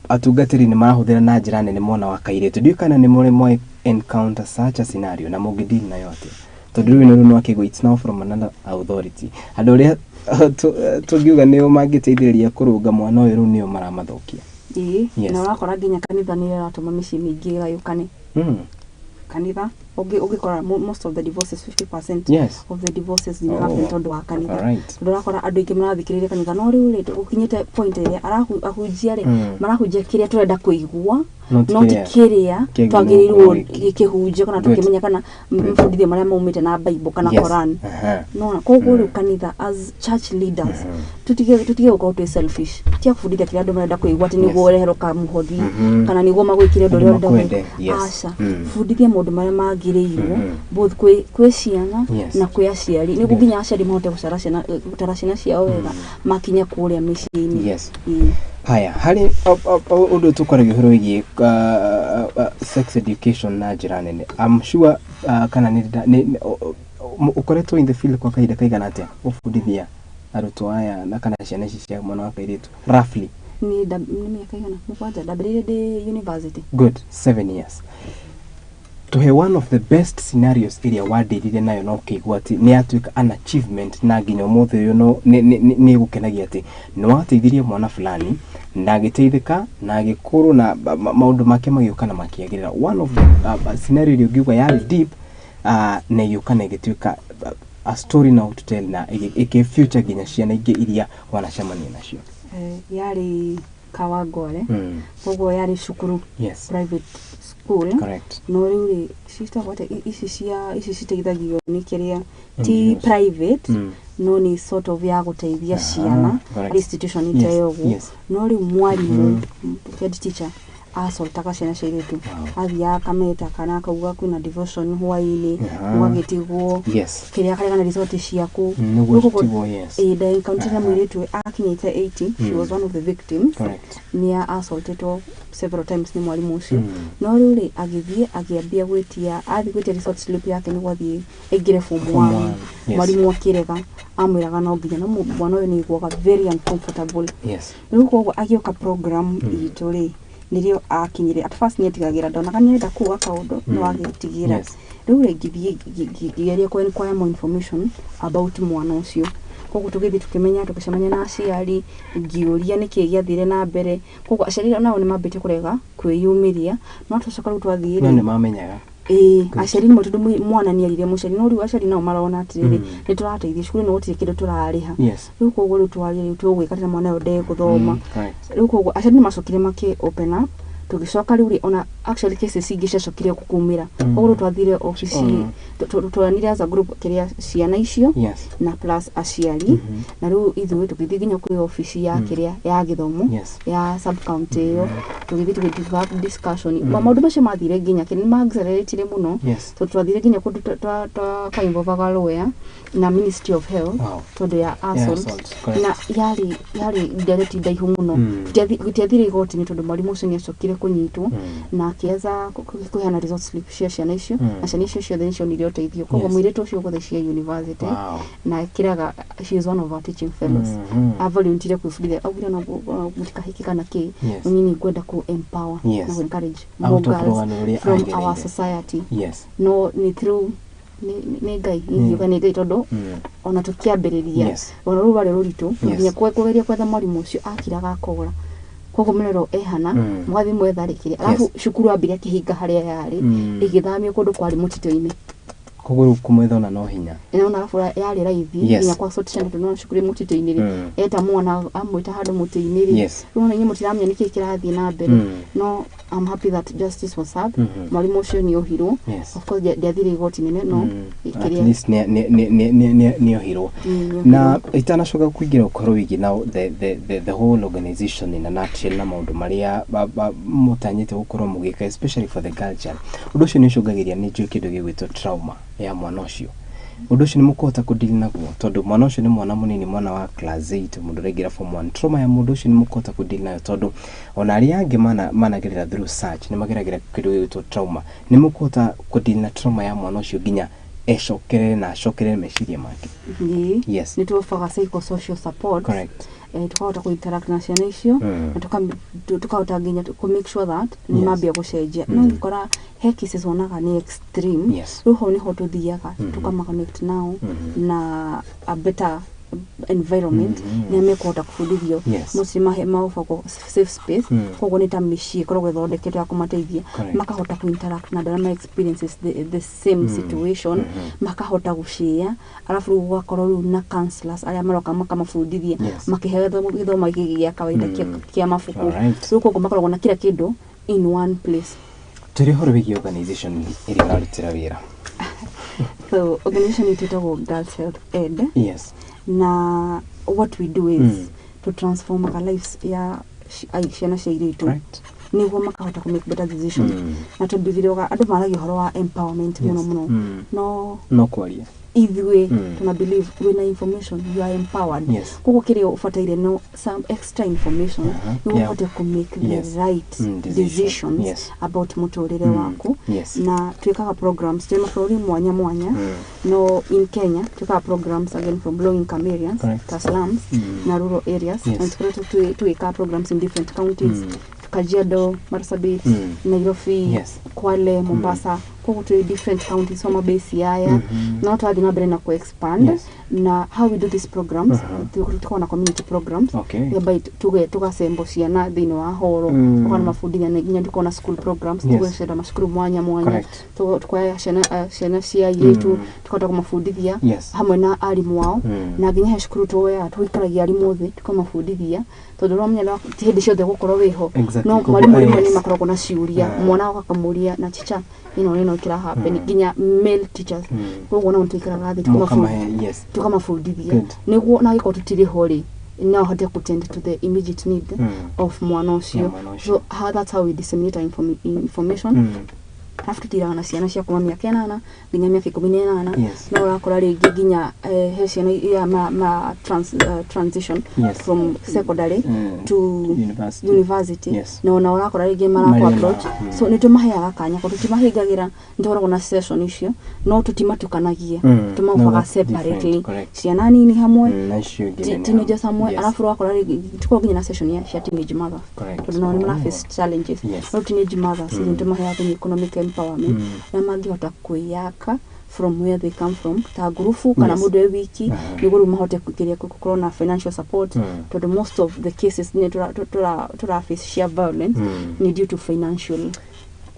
atungatĩri nĩ marahũthĩra na njĩra nene mwana wa kairĩtu. Ndiũĩ kana nĩ mũrĩ mwa encounter such a scenario, na mũngĩdeal nayo atĩa, tondũ rĩu ĩno rĩu nĩwakĩigua it's now from another authority, andũ arĩa tũngiuga nĩo mangĩteithĩrĩria kũrũnga mwana ũyũ, rĩu nĩo maramathũkia. Ĩĩ. Na ũrakora nginya kanitha nĩyo ĩratũma mĩciĩ mĩingĩ ĩgayũkane. Kanitha ũngĩkora most of the divorces, 50% of the divorces nĩ happen tondũ wa kanitha. Tondũ ũrakora andũ aingĩ marathikĩrĩria kanitha, no rĩu rĩ, ũkinyĩte point ĩrĩa ahunjia rĩ, marahunjia kĩrĩa tũrenda kũigua, no ti no ti kĩrĩa kĩrĩa kĩagĩrĩirwo twagĩrĩirwo gũkorwo gĩkĩhunjio kana tũkĩmenya kana mabundithio marĩa maumĩte na Bible kana Koran. Nona koguo rĩu kanitha, as church leaders, tutige gũkorwo twĩ selfish, tiga kũbundithia kĩrĩa andũ marenda kũigua atĩ nĩguo ũreherwo kamũhothi kana nĩguo magwĩkĩre ũndũ Andũ ũrĩa ũrenda makwende, gwĩka. yes. Aca, bundithia maũndũ marĩa magĩrĩirwo both kwĩ ciana na kwĩ aciari, nĩguo nginya aciari mahote gũcara ciana, gũtara ciana ciao wega makinye kũrĩa mĩciĩ-inĩ. Haya, harĩ ũndũ tũkwaragia ũhoro wĩgiĩ sex education na njĩra nene, I'm sure kana nĩ ũkoretwo in the field kwa kahinda kaigana atĩa gũbundithia arutwo aya na kana ciana ici cia mwana wa kairĩtu, roughly? Nĩ mĩaka igana, 7, ndambĩrĩirie ndĩ university. Good, 7 years. Tuhe one of the best scenarios ĩrĩa wandirire nayo na ũkĩigua atĩ nĩ yatuĩka an achievement, na nginya ũmũthĩ ũyũ no nĩ ĩgũkenagia atĩ nĩ wateithirie mwana fulani na agĩteithĩka na agĩkũrwo na maũndũ make magĩũka na makĩagĩrĩra. One of the scenario ĩrĩa ũngiuga yarĩ deep na ĩgĩũka na ĩgĩtuĩka a story now to tell na ĩkĩ future nginya ciana ingĩ iria wanacemania nacio. Yarĩ Kawangware. Koguo yarĩ cukuru, private school. No rĩu rĩ, citagwo atĩa, ici cia ici citeithagio nĩ kĩrĩa ti NGOs. private, no nĩ sort of ya gũteithia ciana, institution ta ĩyo ũguo. No rĩu mwarimũ, head teacher, asoltaga ciana cia airĩtu. Athiaga akameta kana akauga kwĩna devotion hwaĩ-inĩ, mũgagĩtigwo kĩrĩa akaregana result ciaku. Nĩguo Rĩu koguo citigwo, yes. Ĩĩ, nda-encounter na mũirĩtu akinyĩte 80. She was one of the victims. Nĩ assaultetwo several times nĩ mwarimũ ũcio. No rĩu rĩ, agĩthiĩ akĩambia gwĩtia, athiĩ gwĩtia result slip yake nĩguo athiĩ aingĩre form Form one, one, yes. mwarimũ akĩrega, amwĩraga no nginya, no mwana ũyũ nĩ aiguaga very uncomfortable. Rĩu koguo agĩũka program itũ rĩ, nĩrĩo akinyire. At first nĩetigagĩra, ndonaga nĩarenda kuga kaũndũ no agĩtigĩra. Rĩu rĩ, ngĩthiĩ ngĩgeria kũ inquire more information about mwana ũcio. Koguo tũgĩthiĩ tũkĩmenya, tũgĩcemania na aciari, ngĩũria nĩkĩĩ gĩathire na mbere. Koguo aciari nao nĩ mambĩtie kũrega kwĩyumĩria, no twacoka rĩu twathiĩ No rĩ, nĩ mamenyaga. Ĩĩ. Good. Aciari nĩmo, tondũ mwana nĩ erire mũciari, no rĩu aciari nao marona atĩrĩrĩ, nĩ tũrateithia cukuru ĩno, gũtirĩ kĩndũ tũrarĩha. Rĩu koguo rĩu twaria, rĩu tũgwĩka atĩa, mwana ũyũ ndegũthoma? Rĩu koguo aciari nĩ macokire makĩ open up. Tũgĩcoka rĩu rĩ, ona actually cases ingĩ ciacokire kumĩra. Koguo rĩu twathire obici, tworanire as a group, kĩrĩa ciana icio na plus aciari, na rĩu ithuĩ tũgĩthiĩ nginya kwĩ obici ya kĩrĩa ya gĩthomo ya sub county ĩyo, tũgĩthiĩ tũgĩ discussion. Maũndũ macio mathire nginya kĩ nĩ ma accelerate mũno, tondũ twathire nginya kũndũ twa lawyer na Ministry of Health tondũ ya assault. Assault, correct. Na yarĩ ndereti ndaihu mũno. Tũtiathire igoti-inĩ tondũ mwarimũ ũcio nĩ acokire kũnyitwo na akĩeza kũheana result slip cia ciana icio, na ciana icio ciothe nĩ cionire ũteithio. Koguo mũirĩtu ũcio ũgũthiĩ cia university na kĩraga, she is one of our teaching fellows. Avolunteer kwĩbundithia, augire no mũtikahĩke kana kĩ, niĩ nĩ ngwenda ku empower na ku encourage more Out of girls rũgano rũrĩa from our agereire. society. No nĩ through nĩ Ngai, ingiuga nĩ Ngai, tondũ ona tũkĩambĩrĩria, ona rũu rwarĩ rũritũ nginya kũgeria gwetha mwarimũ ũcio, akiraga akora. Koguo mũrero ehana, mũgathiĩ mwetha rĩ kĩrĩa, arabu cukuru ambire akĩhinga harĩa yarĩ, ĩgĩthamio kũndũ kwarĩ mũtitũ-inĩ. Koguo rĩu kũmwetha ona no hinya. Nĩwona, arabu yarĩ raithi nginya kwa sort ciana, tondũ nĩwona cukuru ĩ mũtitũ-inĩ rĩ, eta mwana amwĩta handũ mũtĩ-inĩ rĩ, rĩu ona inyuĩ mũtiramenya nĩkĩĩ kĩrathiĩ na mbere. No I'm happy that justice was served. Mwarimũ ũcio nĩ ohirwo. Of course ndiathire igoti nene, no At kĩrĩa least nĩ ohirwo. Nĩ Na ohirwo. itanacoka kũingĩra ũhoro wĩgiĩ now the whole organization in a nutshell na maũndũ marĩa mũtanyĩte gũkorwo mũgĩka, especially for the girl child, ũndũ ũcio nĩ ũcũngagĩria, nĩ njũĩ kĩndũ gĩgwĩtwo trauma ya mwana ũcio. Ũndũ ũcio nĩ mũkũhota kũdeal naguo, tondũ mwana ũcio nĩ mwana mũnini, mwana wa class 8, mũndũ ũraingĩra form 1. Trauma ya mũndũ ũcio nĩ mũkũhota kũdeal nayo, tondũ ona arĩa angĩ managerera through search nĩ mageragĩra kĩndũ gĩgwĩtwo trauma. Nĩ mũkũhota kũdeal na trauma ya mwana ũcio nginya ecokerere na acokerere meciria make? Ĩĩ. Nĩ tũofaga psychosocial support. Tukahota ku interact na ciana icio na tukahota nginya ku make sure that nĩ mambia gũcenjia. No ũngĩkora he cases wonaga nĩ extreme, rĩu hau nĩho tũthiaga tukama connect nao na a better environment nĩ mekũhota kũbundithio. Mostly maofagwo safe space. Koguo nĩ ta mĩciĩ ĩkoragwo ĩthondeketwo ya kũmateithia, makahota ku interact na andũ arĩa ma experiences the same situation, makahota gũshare, arabu rĩu gũgakorwo rĩu na counselors arĩa maroka makamabundithia, makĩheo gĩthomo gĩkĩ gĩa kawaida kĩa mabuku. Rĩu koguo makoragwo na kila kĩndũ in one place. Tũrĩ ũhoro wĩgiĩ organization ĩrĩa ũrarutĩra wĩra. So organization itũ ĩtagwo Girls Health Ed, na what we do is to transform our lives ya ciana cia airĩtu nĩguo makahota kũ make better decisions. Na tũmbithire andũ maragia ũhoro wa empowerment mũno mũno, no no kwaria ithuĩ tuna believe wĩna information, you are empowered. Koguo kĩrĩa ũbataire no some extra information nĩguo ũhote kũ make the right decision. Decisions about mũtũrĩre waku. Na twĩkaga programs twĩ mabũrũri mwanya mwanya, no in Kenya twĩkaga programs again from low income areas ta slums na rural areas, na tũkoretwo tũgĩka programs in different counties, Kajiado, Marsabit, Nairobi, Kwale, Mombasa. Koguo twĩ different counties, Homa Bay, Siaya. No twathiĩ na mbere na ku expand. Na how we do these programs, tukoragwo na community programs whereby tugasembo ciana thĩinĩ wa horo, tukona mabundithia, na nginya tukoragwo na school programs. Tugacera macukuru mwanya mwanya, tukoya ciana cia airĩtu, tukahota kũmabundithia hamwe na arimũ ao. Na nginya he cukuru tuoyaga tũikaragia arimũ thĩ tukamabundithia, tondũ ũramenya ti hĩndĩ ciothe gũkorwo wĩho. No Koguo, mwarimũ rĩmwe nĩ makoragwo na ciũria, mwana akamũria na teacher ĩno ĩno kĩra happen, nginya male teachers. Koguo nao nĩtũikaraga thĩ Mũkamahe, yes. tukamabundithia, nĩguo na angĩkorwo tũtirĩ ho rĩ, no ahote kũtend to the immediate need of mwana ũcio. Ya mwana ũcio. So that's how we disseminate our information. Arabu tũtiraga na ciana cia kuma mĩaka 8 nginya mĩaka 18. No ũrakora rĩngĩ nginya he ciana iria ma transition from secondary to university. University. Na ona ũrakora rĩngĩ marakũ Marĩ na- approach. So nĩ tũmaheaga kanya, tondũ tũtimahingagĩra, nĩ tũkoragwo na session icio, no tũtimatukanagia. Tũmaofaga No, that's separately. different, correct. Ciana nini hamwe, Na icio ingĩ nene teenagers hamwe. Arabu ũrakora rĩngĩ tũkoragwo nginya na session ya cia teenage mothers, tondũ nao nĩ mara face challenges. No teenage mothers nĩ tũmaheaga nginya economic empowerment na mangĩhota kwĩyaka from where they come from, ta ngurubu kana mũndũ e wiki, nĩguo rĩu mahote kũingĩria gũkorwo na financial support, tondũ most of the cases nĩ tũra face cia violence ni due to financial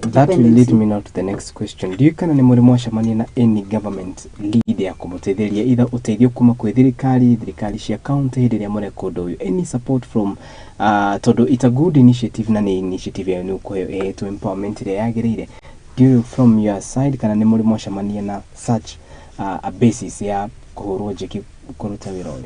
That will lead dependency. me now to the next question. Ndiũĩ kana nĩ mũrĩ mwacemania na any government lead ya kũmũteithĩrĩria, either ũteithio kuma kwĩ thirikari, thirikari cia county, hĩndĩ ĩrĩa mũreka ũndũ ũyũ, any support from tondũ it's a good initiative na nĩ initiative yayo nĩ ũkũheo ĩhetwo empowerment ĩrĩa yagĩrĩire. Ndiũĩ from your side kana nĩ mũrĩ mwacemania na such a basis ya kũhũrwo njeki kũruta wĩra ũyũ?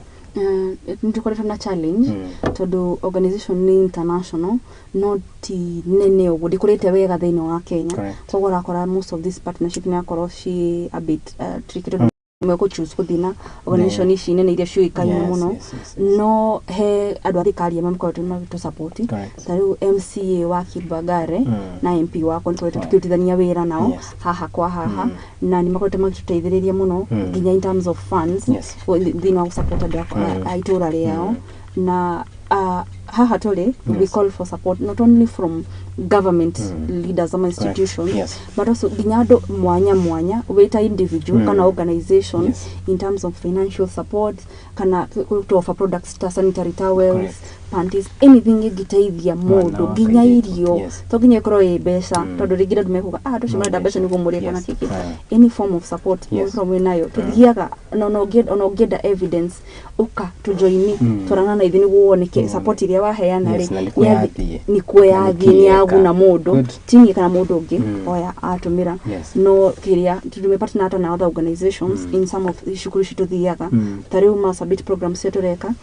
Nĩ tũkoretwo na challenge, tondũ organization nĩ international no ti nene ũguo, ndĩkũrĩte wega thĩinĩ wa Kenya. Koguo ũrakora most of this partnership nĩ yakorwo ci a bit tricky, tondũ mekũ choose gũthiĩ na organization ici nene iria ciũĩkaine mũno. No he andũ a thirikari amwe makoretwo magĩtũ support, ta rĩu MCA wa Kibagare na MP wakwa nĩ tũkoretwo tũkĩrutithania wĩra nao haha kwa haha, na nĩ makoretwo magĩtũteithĩrĩria mũno nginya in terms of funds thĩinĩ wa gũsupport andũ a itũra rĩao. Na haha tũrĩ, we call for support not only from government leaders ama institutions, but also nginya andũ mwanya mwanya, wĩ ta individual kana organization, in terms of financial support kana to offer products ta sanitary towels, panties, anything ĩngĩteithia Mwana mũndũ, wa nginya kairĩtu. irio. To nginya ĩkorwo ĩ mbeca, tondũ rĩngĩ andũ mekuga, ah, andũ acio No marenda mbeca mbeca. nĩguo mũrĩe kana kĩkĩ. Any form of support mũngĩkorwo mwĩ nayo, tũthiaga na ona ũngĩenda evidence, ũka tũjoini, twarana na ithuĩ nĩguo wone support ĩrĩa waheana rĩ, Na nĩkuo yathiĩ. Nĩkuo Na yathiĩ, nĩkĩĩ nĩ yeka. yaguna mũndũ, ti niĩ kana mũndũ ũngĩ oya atũmĩra. No kĩrĩa tũme partner hata na other organizations in some of cukuru ici tũthiaga, ta rĩu Marsabit programs cia tũreka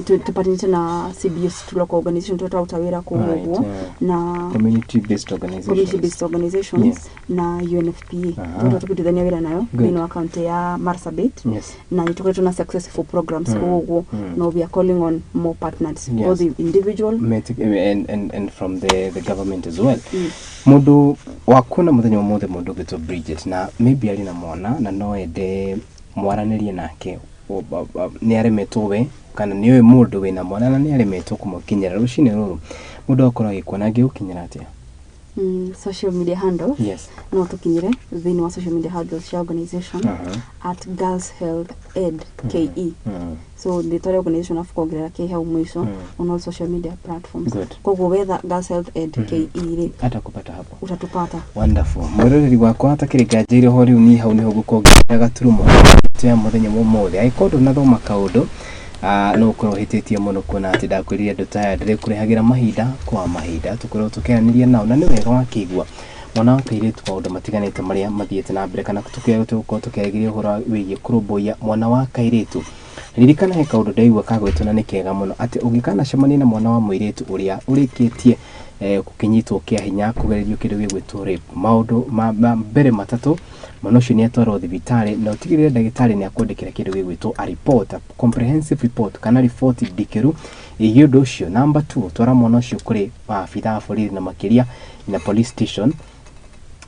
tũpartnerĩte na CBC. LBS to local organization tũrĩa tũraruta wĩra kũu Right, ũguo yeah. na Community based organizations. Community based organizations na UNFPA tũrĩa tũkĩrutithania wĩra nayo thĩinĩ wa kaunti ya Marsabit na nĩ tũkoretwo na successful programs kũu ũguo. No we are calling on more partners, both the individual And from the government as well. Mũndũ wakuona mũthenya ũmũthĩ, mũndũ ũgĩtwo Bridget, na maybe arĩ na mwana na no ende mwaranĩrie nake, nĩ aremetwo we kana nĩ ũĩ mũndũ wĩna mwana na nĩ aremetwo kũmũkinyĩra rũcinĩ rũrũ, mũndũ akorwo agĩkuona angĩgũkinyĩra atĩa? Social media handles. No tũkinyĩre thĩinĩ wa social media handles cia organization @GirlsHealthEdKE. So rĩtwa rĩa organization afu kuongerera k hau mũico on all social media platforms. Koguo wetha Girls Health Ed KE rĩ, Atakupata hapo. Utatupata. Wonderful. Mwĩroreri wakwa, hatakĩrĩ nganja ho rĩu niĩ hau nĩho ngũkongerera gaturumo ya mũthenya wa ũmũthĩ. Angĩkorwo ndũnathoma kaũndũ, no ũkorwo ũhĩtĩtie mũno kuona atĩ ndakwĩrire andũ ta aya ndĩrĩkũrehagĩra mahinda kwa mahinda tũkorwo tũkĩaranĩria nao, na nĩ wega wakĩigua mwana wa kairĩtu maũndũ matiganĩte marĩa mathiĩte na mbere kana tũgũkorwo tũkĩarĩria ũhoro wĩgiĩ kũrũmbũiya mwana wa kairĩtu. Ririkana he kaũndũ ndaigua kagwĩtwo na nĩ kega mũno, atĩ ũngĩkanacemania na mwana wa mũirĩtu ũrĩa ũrĩkĩtie gũkĩnyitwo kĩa hinya, kũgererio kĩndũ gĩgwĩtwo rape, maũndũ ma mbere matatũ, mwana ũcio nĩ atwarwo thibitarĩ na ũtigĩrĩre ndagĩtarĩ nĩ akwandĩkĩra kĩndũ gĩgwĩtwo a report, a comprehensive report kana riboti ndikĩru ĩgiĩ ũndũ ũcio. Number 2, twara mwana ũcio kũrĩ maabitha a borithi na makĩria na police station,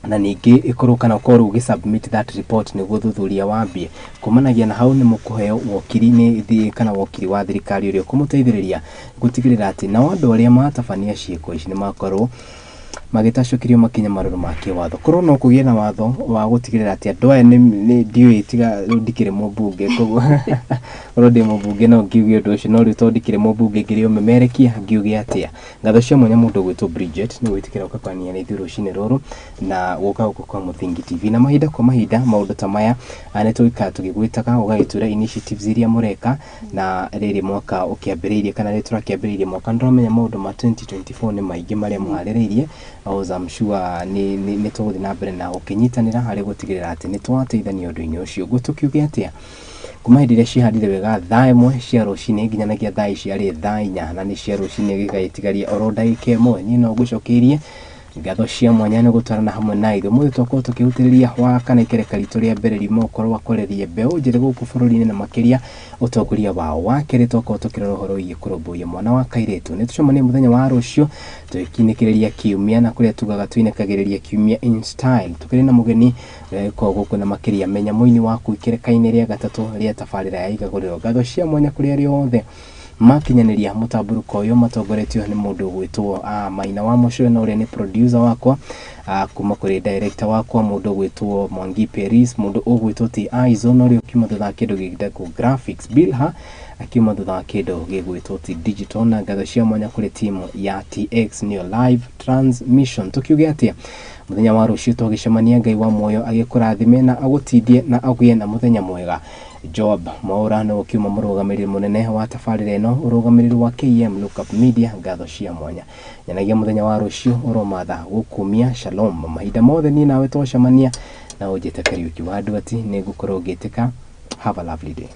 na ningĩ ĩkorwo kana ũkorwo ũgĩ submit that report nĩguo thuthuria wambie. Kumanagia na hau nĩ mũkũheo wokiri nĩ kana wokiri wa thirikari ũrĩa ũkũmũteithĩrĩria gũtigĩrĩra atĩ nao andũ arĩa matabania ciĩko ici nĩ makorwo magĩtacũkĩrio makinya marũrũ ma kĩwatho. Korwo no kũgĩe na watho wa gũtigĩrĩra atĩ andũ aya nĩ ndiũĩ, tiga rĩu ndikĩrĩ mũmbunge, koguo korwo ndĩ mũmbunge no ngiuge ũndũ ũcio, no rĩu tondũ ndikĩrĩ mũmbunge ngĩrĩ ũmemerekia ngiuge atĩa. Ngatho cia mwanya mũndũ ũgwĩtwo Bridget nĩ gwĩtĩkĩra gũka kwaranĩria na ithuĩ rũcinĩ rũrũ na gũka gũkũ kwa Mũthingi TV, na mahinda kwa mahinda maũndũ ta maya nĩ tũgĩikara tũgĩgwĩtaga ũgagĩtwĩra initiatives iria mũreka, na rĩrĩ mwaka ũkĩambĩrĩirie kana rĩrĩ tũrakĩambĩrĩirie mwaka, nĩtũramenya maũndũ ma 2024 nĩ maingĩ marĩa mũharĩrĩirie. I was, I'm sure nĩ tũgũthiĩ na mbere na gũkĩnyitanĩra harĩ gũtigĩrĩra atĩ nĩ twateithania ũndũ-inĩ ũcio. Ũguo tũkiuge atĩa, kuma hĩndĩ ĩrĩa cihandire wega thaa 1 cia rũcinĩ nginyanagia thaa ici arĩ thaa 4 na nĩ cia rũcinĩ gĩgagĩtigaria oro ndagĩka 1, niĩ no ngũcokeirie ngatho cia mwanya nĩ gũtwarana hamwe na ithuĩ. Ũmũthĩ twakorwo tũkĩhutĩrĩria wa kana ikereka ritũ rĩa mbere riuma ũkorwo wa kwarĩria mbeũ njĩthĩ gũkũ bũrũri-inĩ na makĩria ũtongoria wao. Wa kerĩ twakorwo tũkĩrora ũhoro wĩgiĩ kũrũmbũiya mwana wa kairĩtu. Nĩ tũcemanie mũthenya wa rũciũ tũgĩkinĩkĩrĩria kiumia, na kũrĩa tugaga tũinĩkagĩrĩria kiumia in style, tũkĩrĩ na mũgeni ũrĩa ũgĩkoragwo gũkũ na makĩria menya mũini waku ikereka-inĩ rĩa gatatũ rĩa tabarĩra ya Igagũrĩro. Ngatho cia mwanya kũrĩ arĩa othe makinyanĩria mũtambũrũko ũyũ matongoretio nĩ mũndũ ũgwĩtwo Maina wa Mũcũe, na ũrĩa nĩ producer wakwa, kuma kũrĩ director wakwa mũndũ ũgwĩtwo Mwangi Peris, mũndũ ũgwĩtwo T Aizo, na ũrĩa ũkiuma thutha wa kĩndũ gĩgwĩtwo graphics, Bilha akiuma thutha wa kĩndũ gĩgwĩtwo T digital, na ngatho cia mwanya kũrĩ timu ya TX nĩyo live transmission. Tũkiuge atĩa, mũthenya wa rũciũ tũgĩcemania, Ngai wa muoyo agĩkũrathime na agũtindie na agũgĩe na mũthenya mwega. Job Mwaura nĩ ũkiuma mũrũgamĩrĩri mũnene wa tabarĩra ĩno, ũrũgamĩrĩri wa KM Lookup Media. Ngatho cia mwanya, nyonagia mũthenya wa rũciũ ũromatha gũkumia. Shalom. Mahinda mothe niĩ nawe twacemania na ũnjĩte Kariũki wa Nduati, nĩ ngũkorwo ngĩtĩka. Have a lovely day.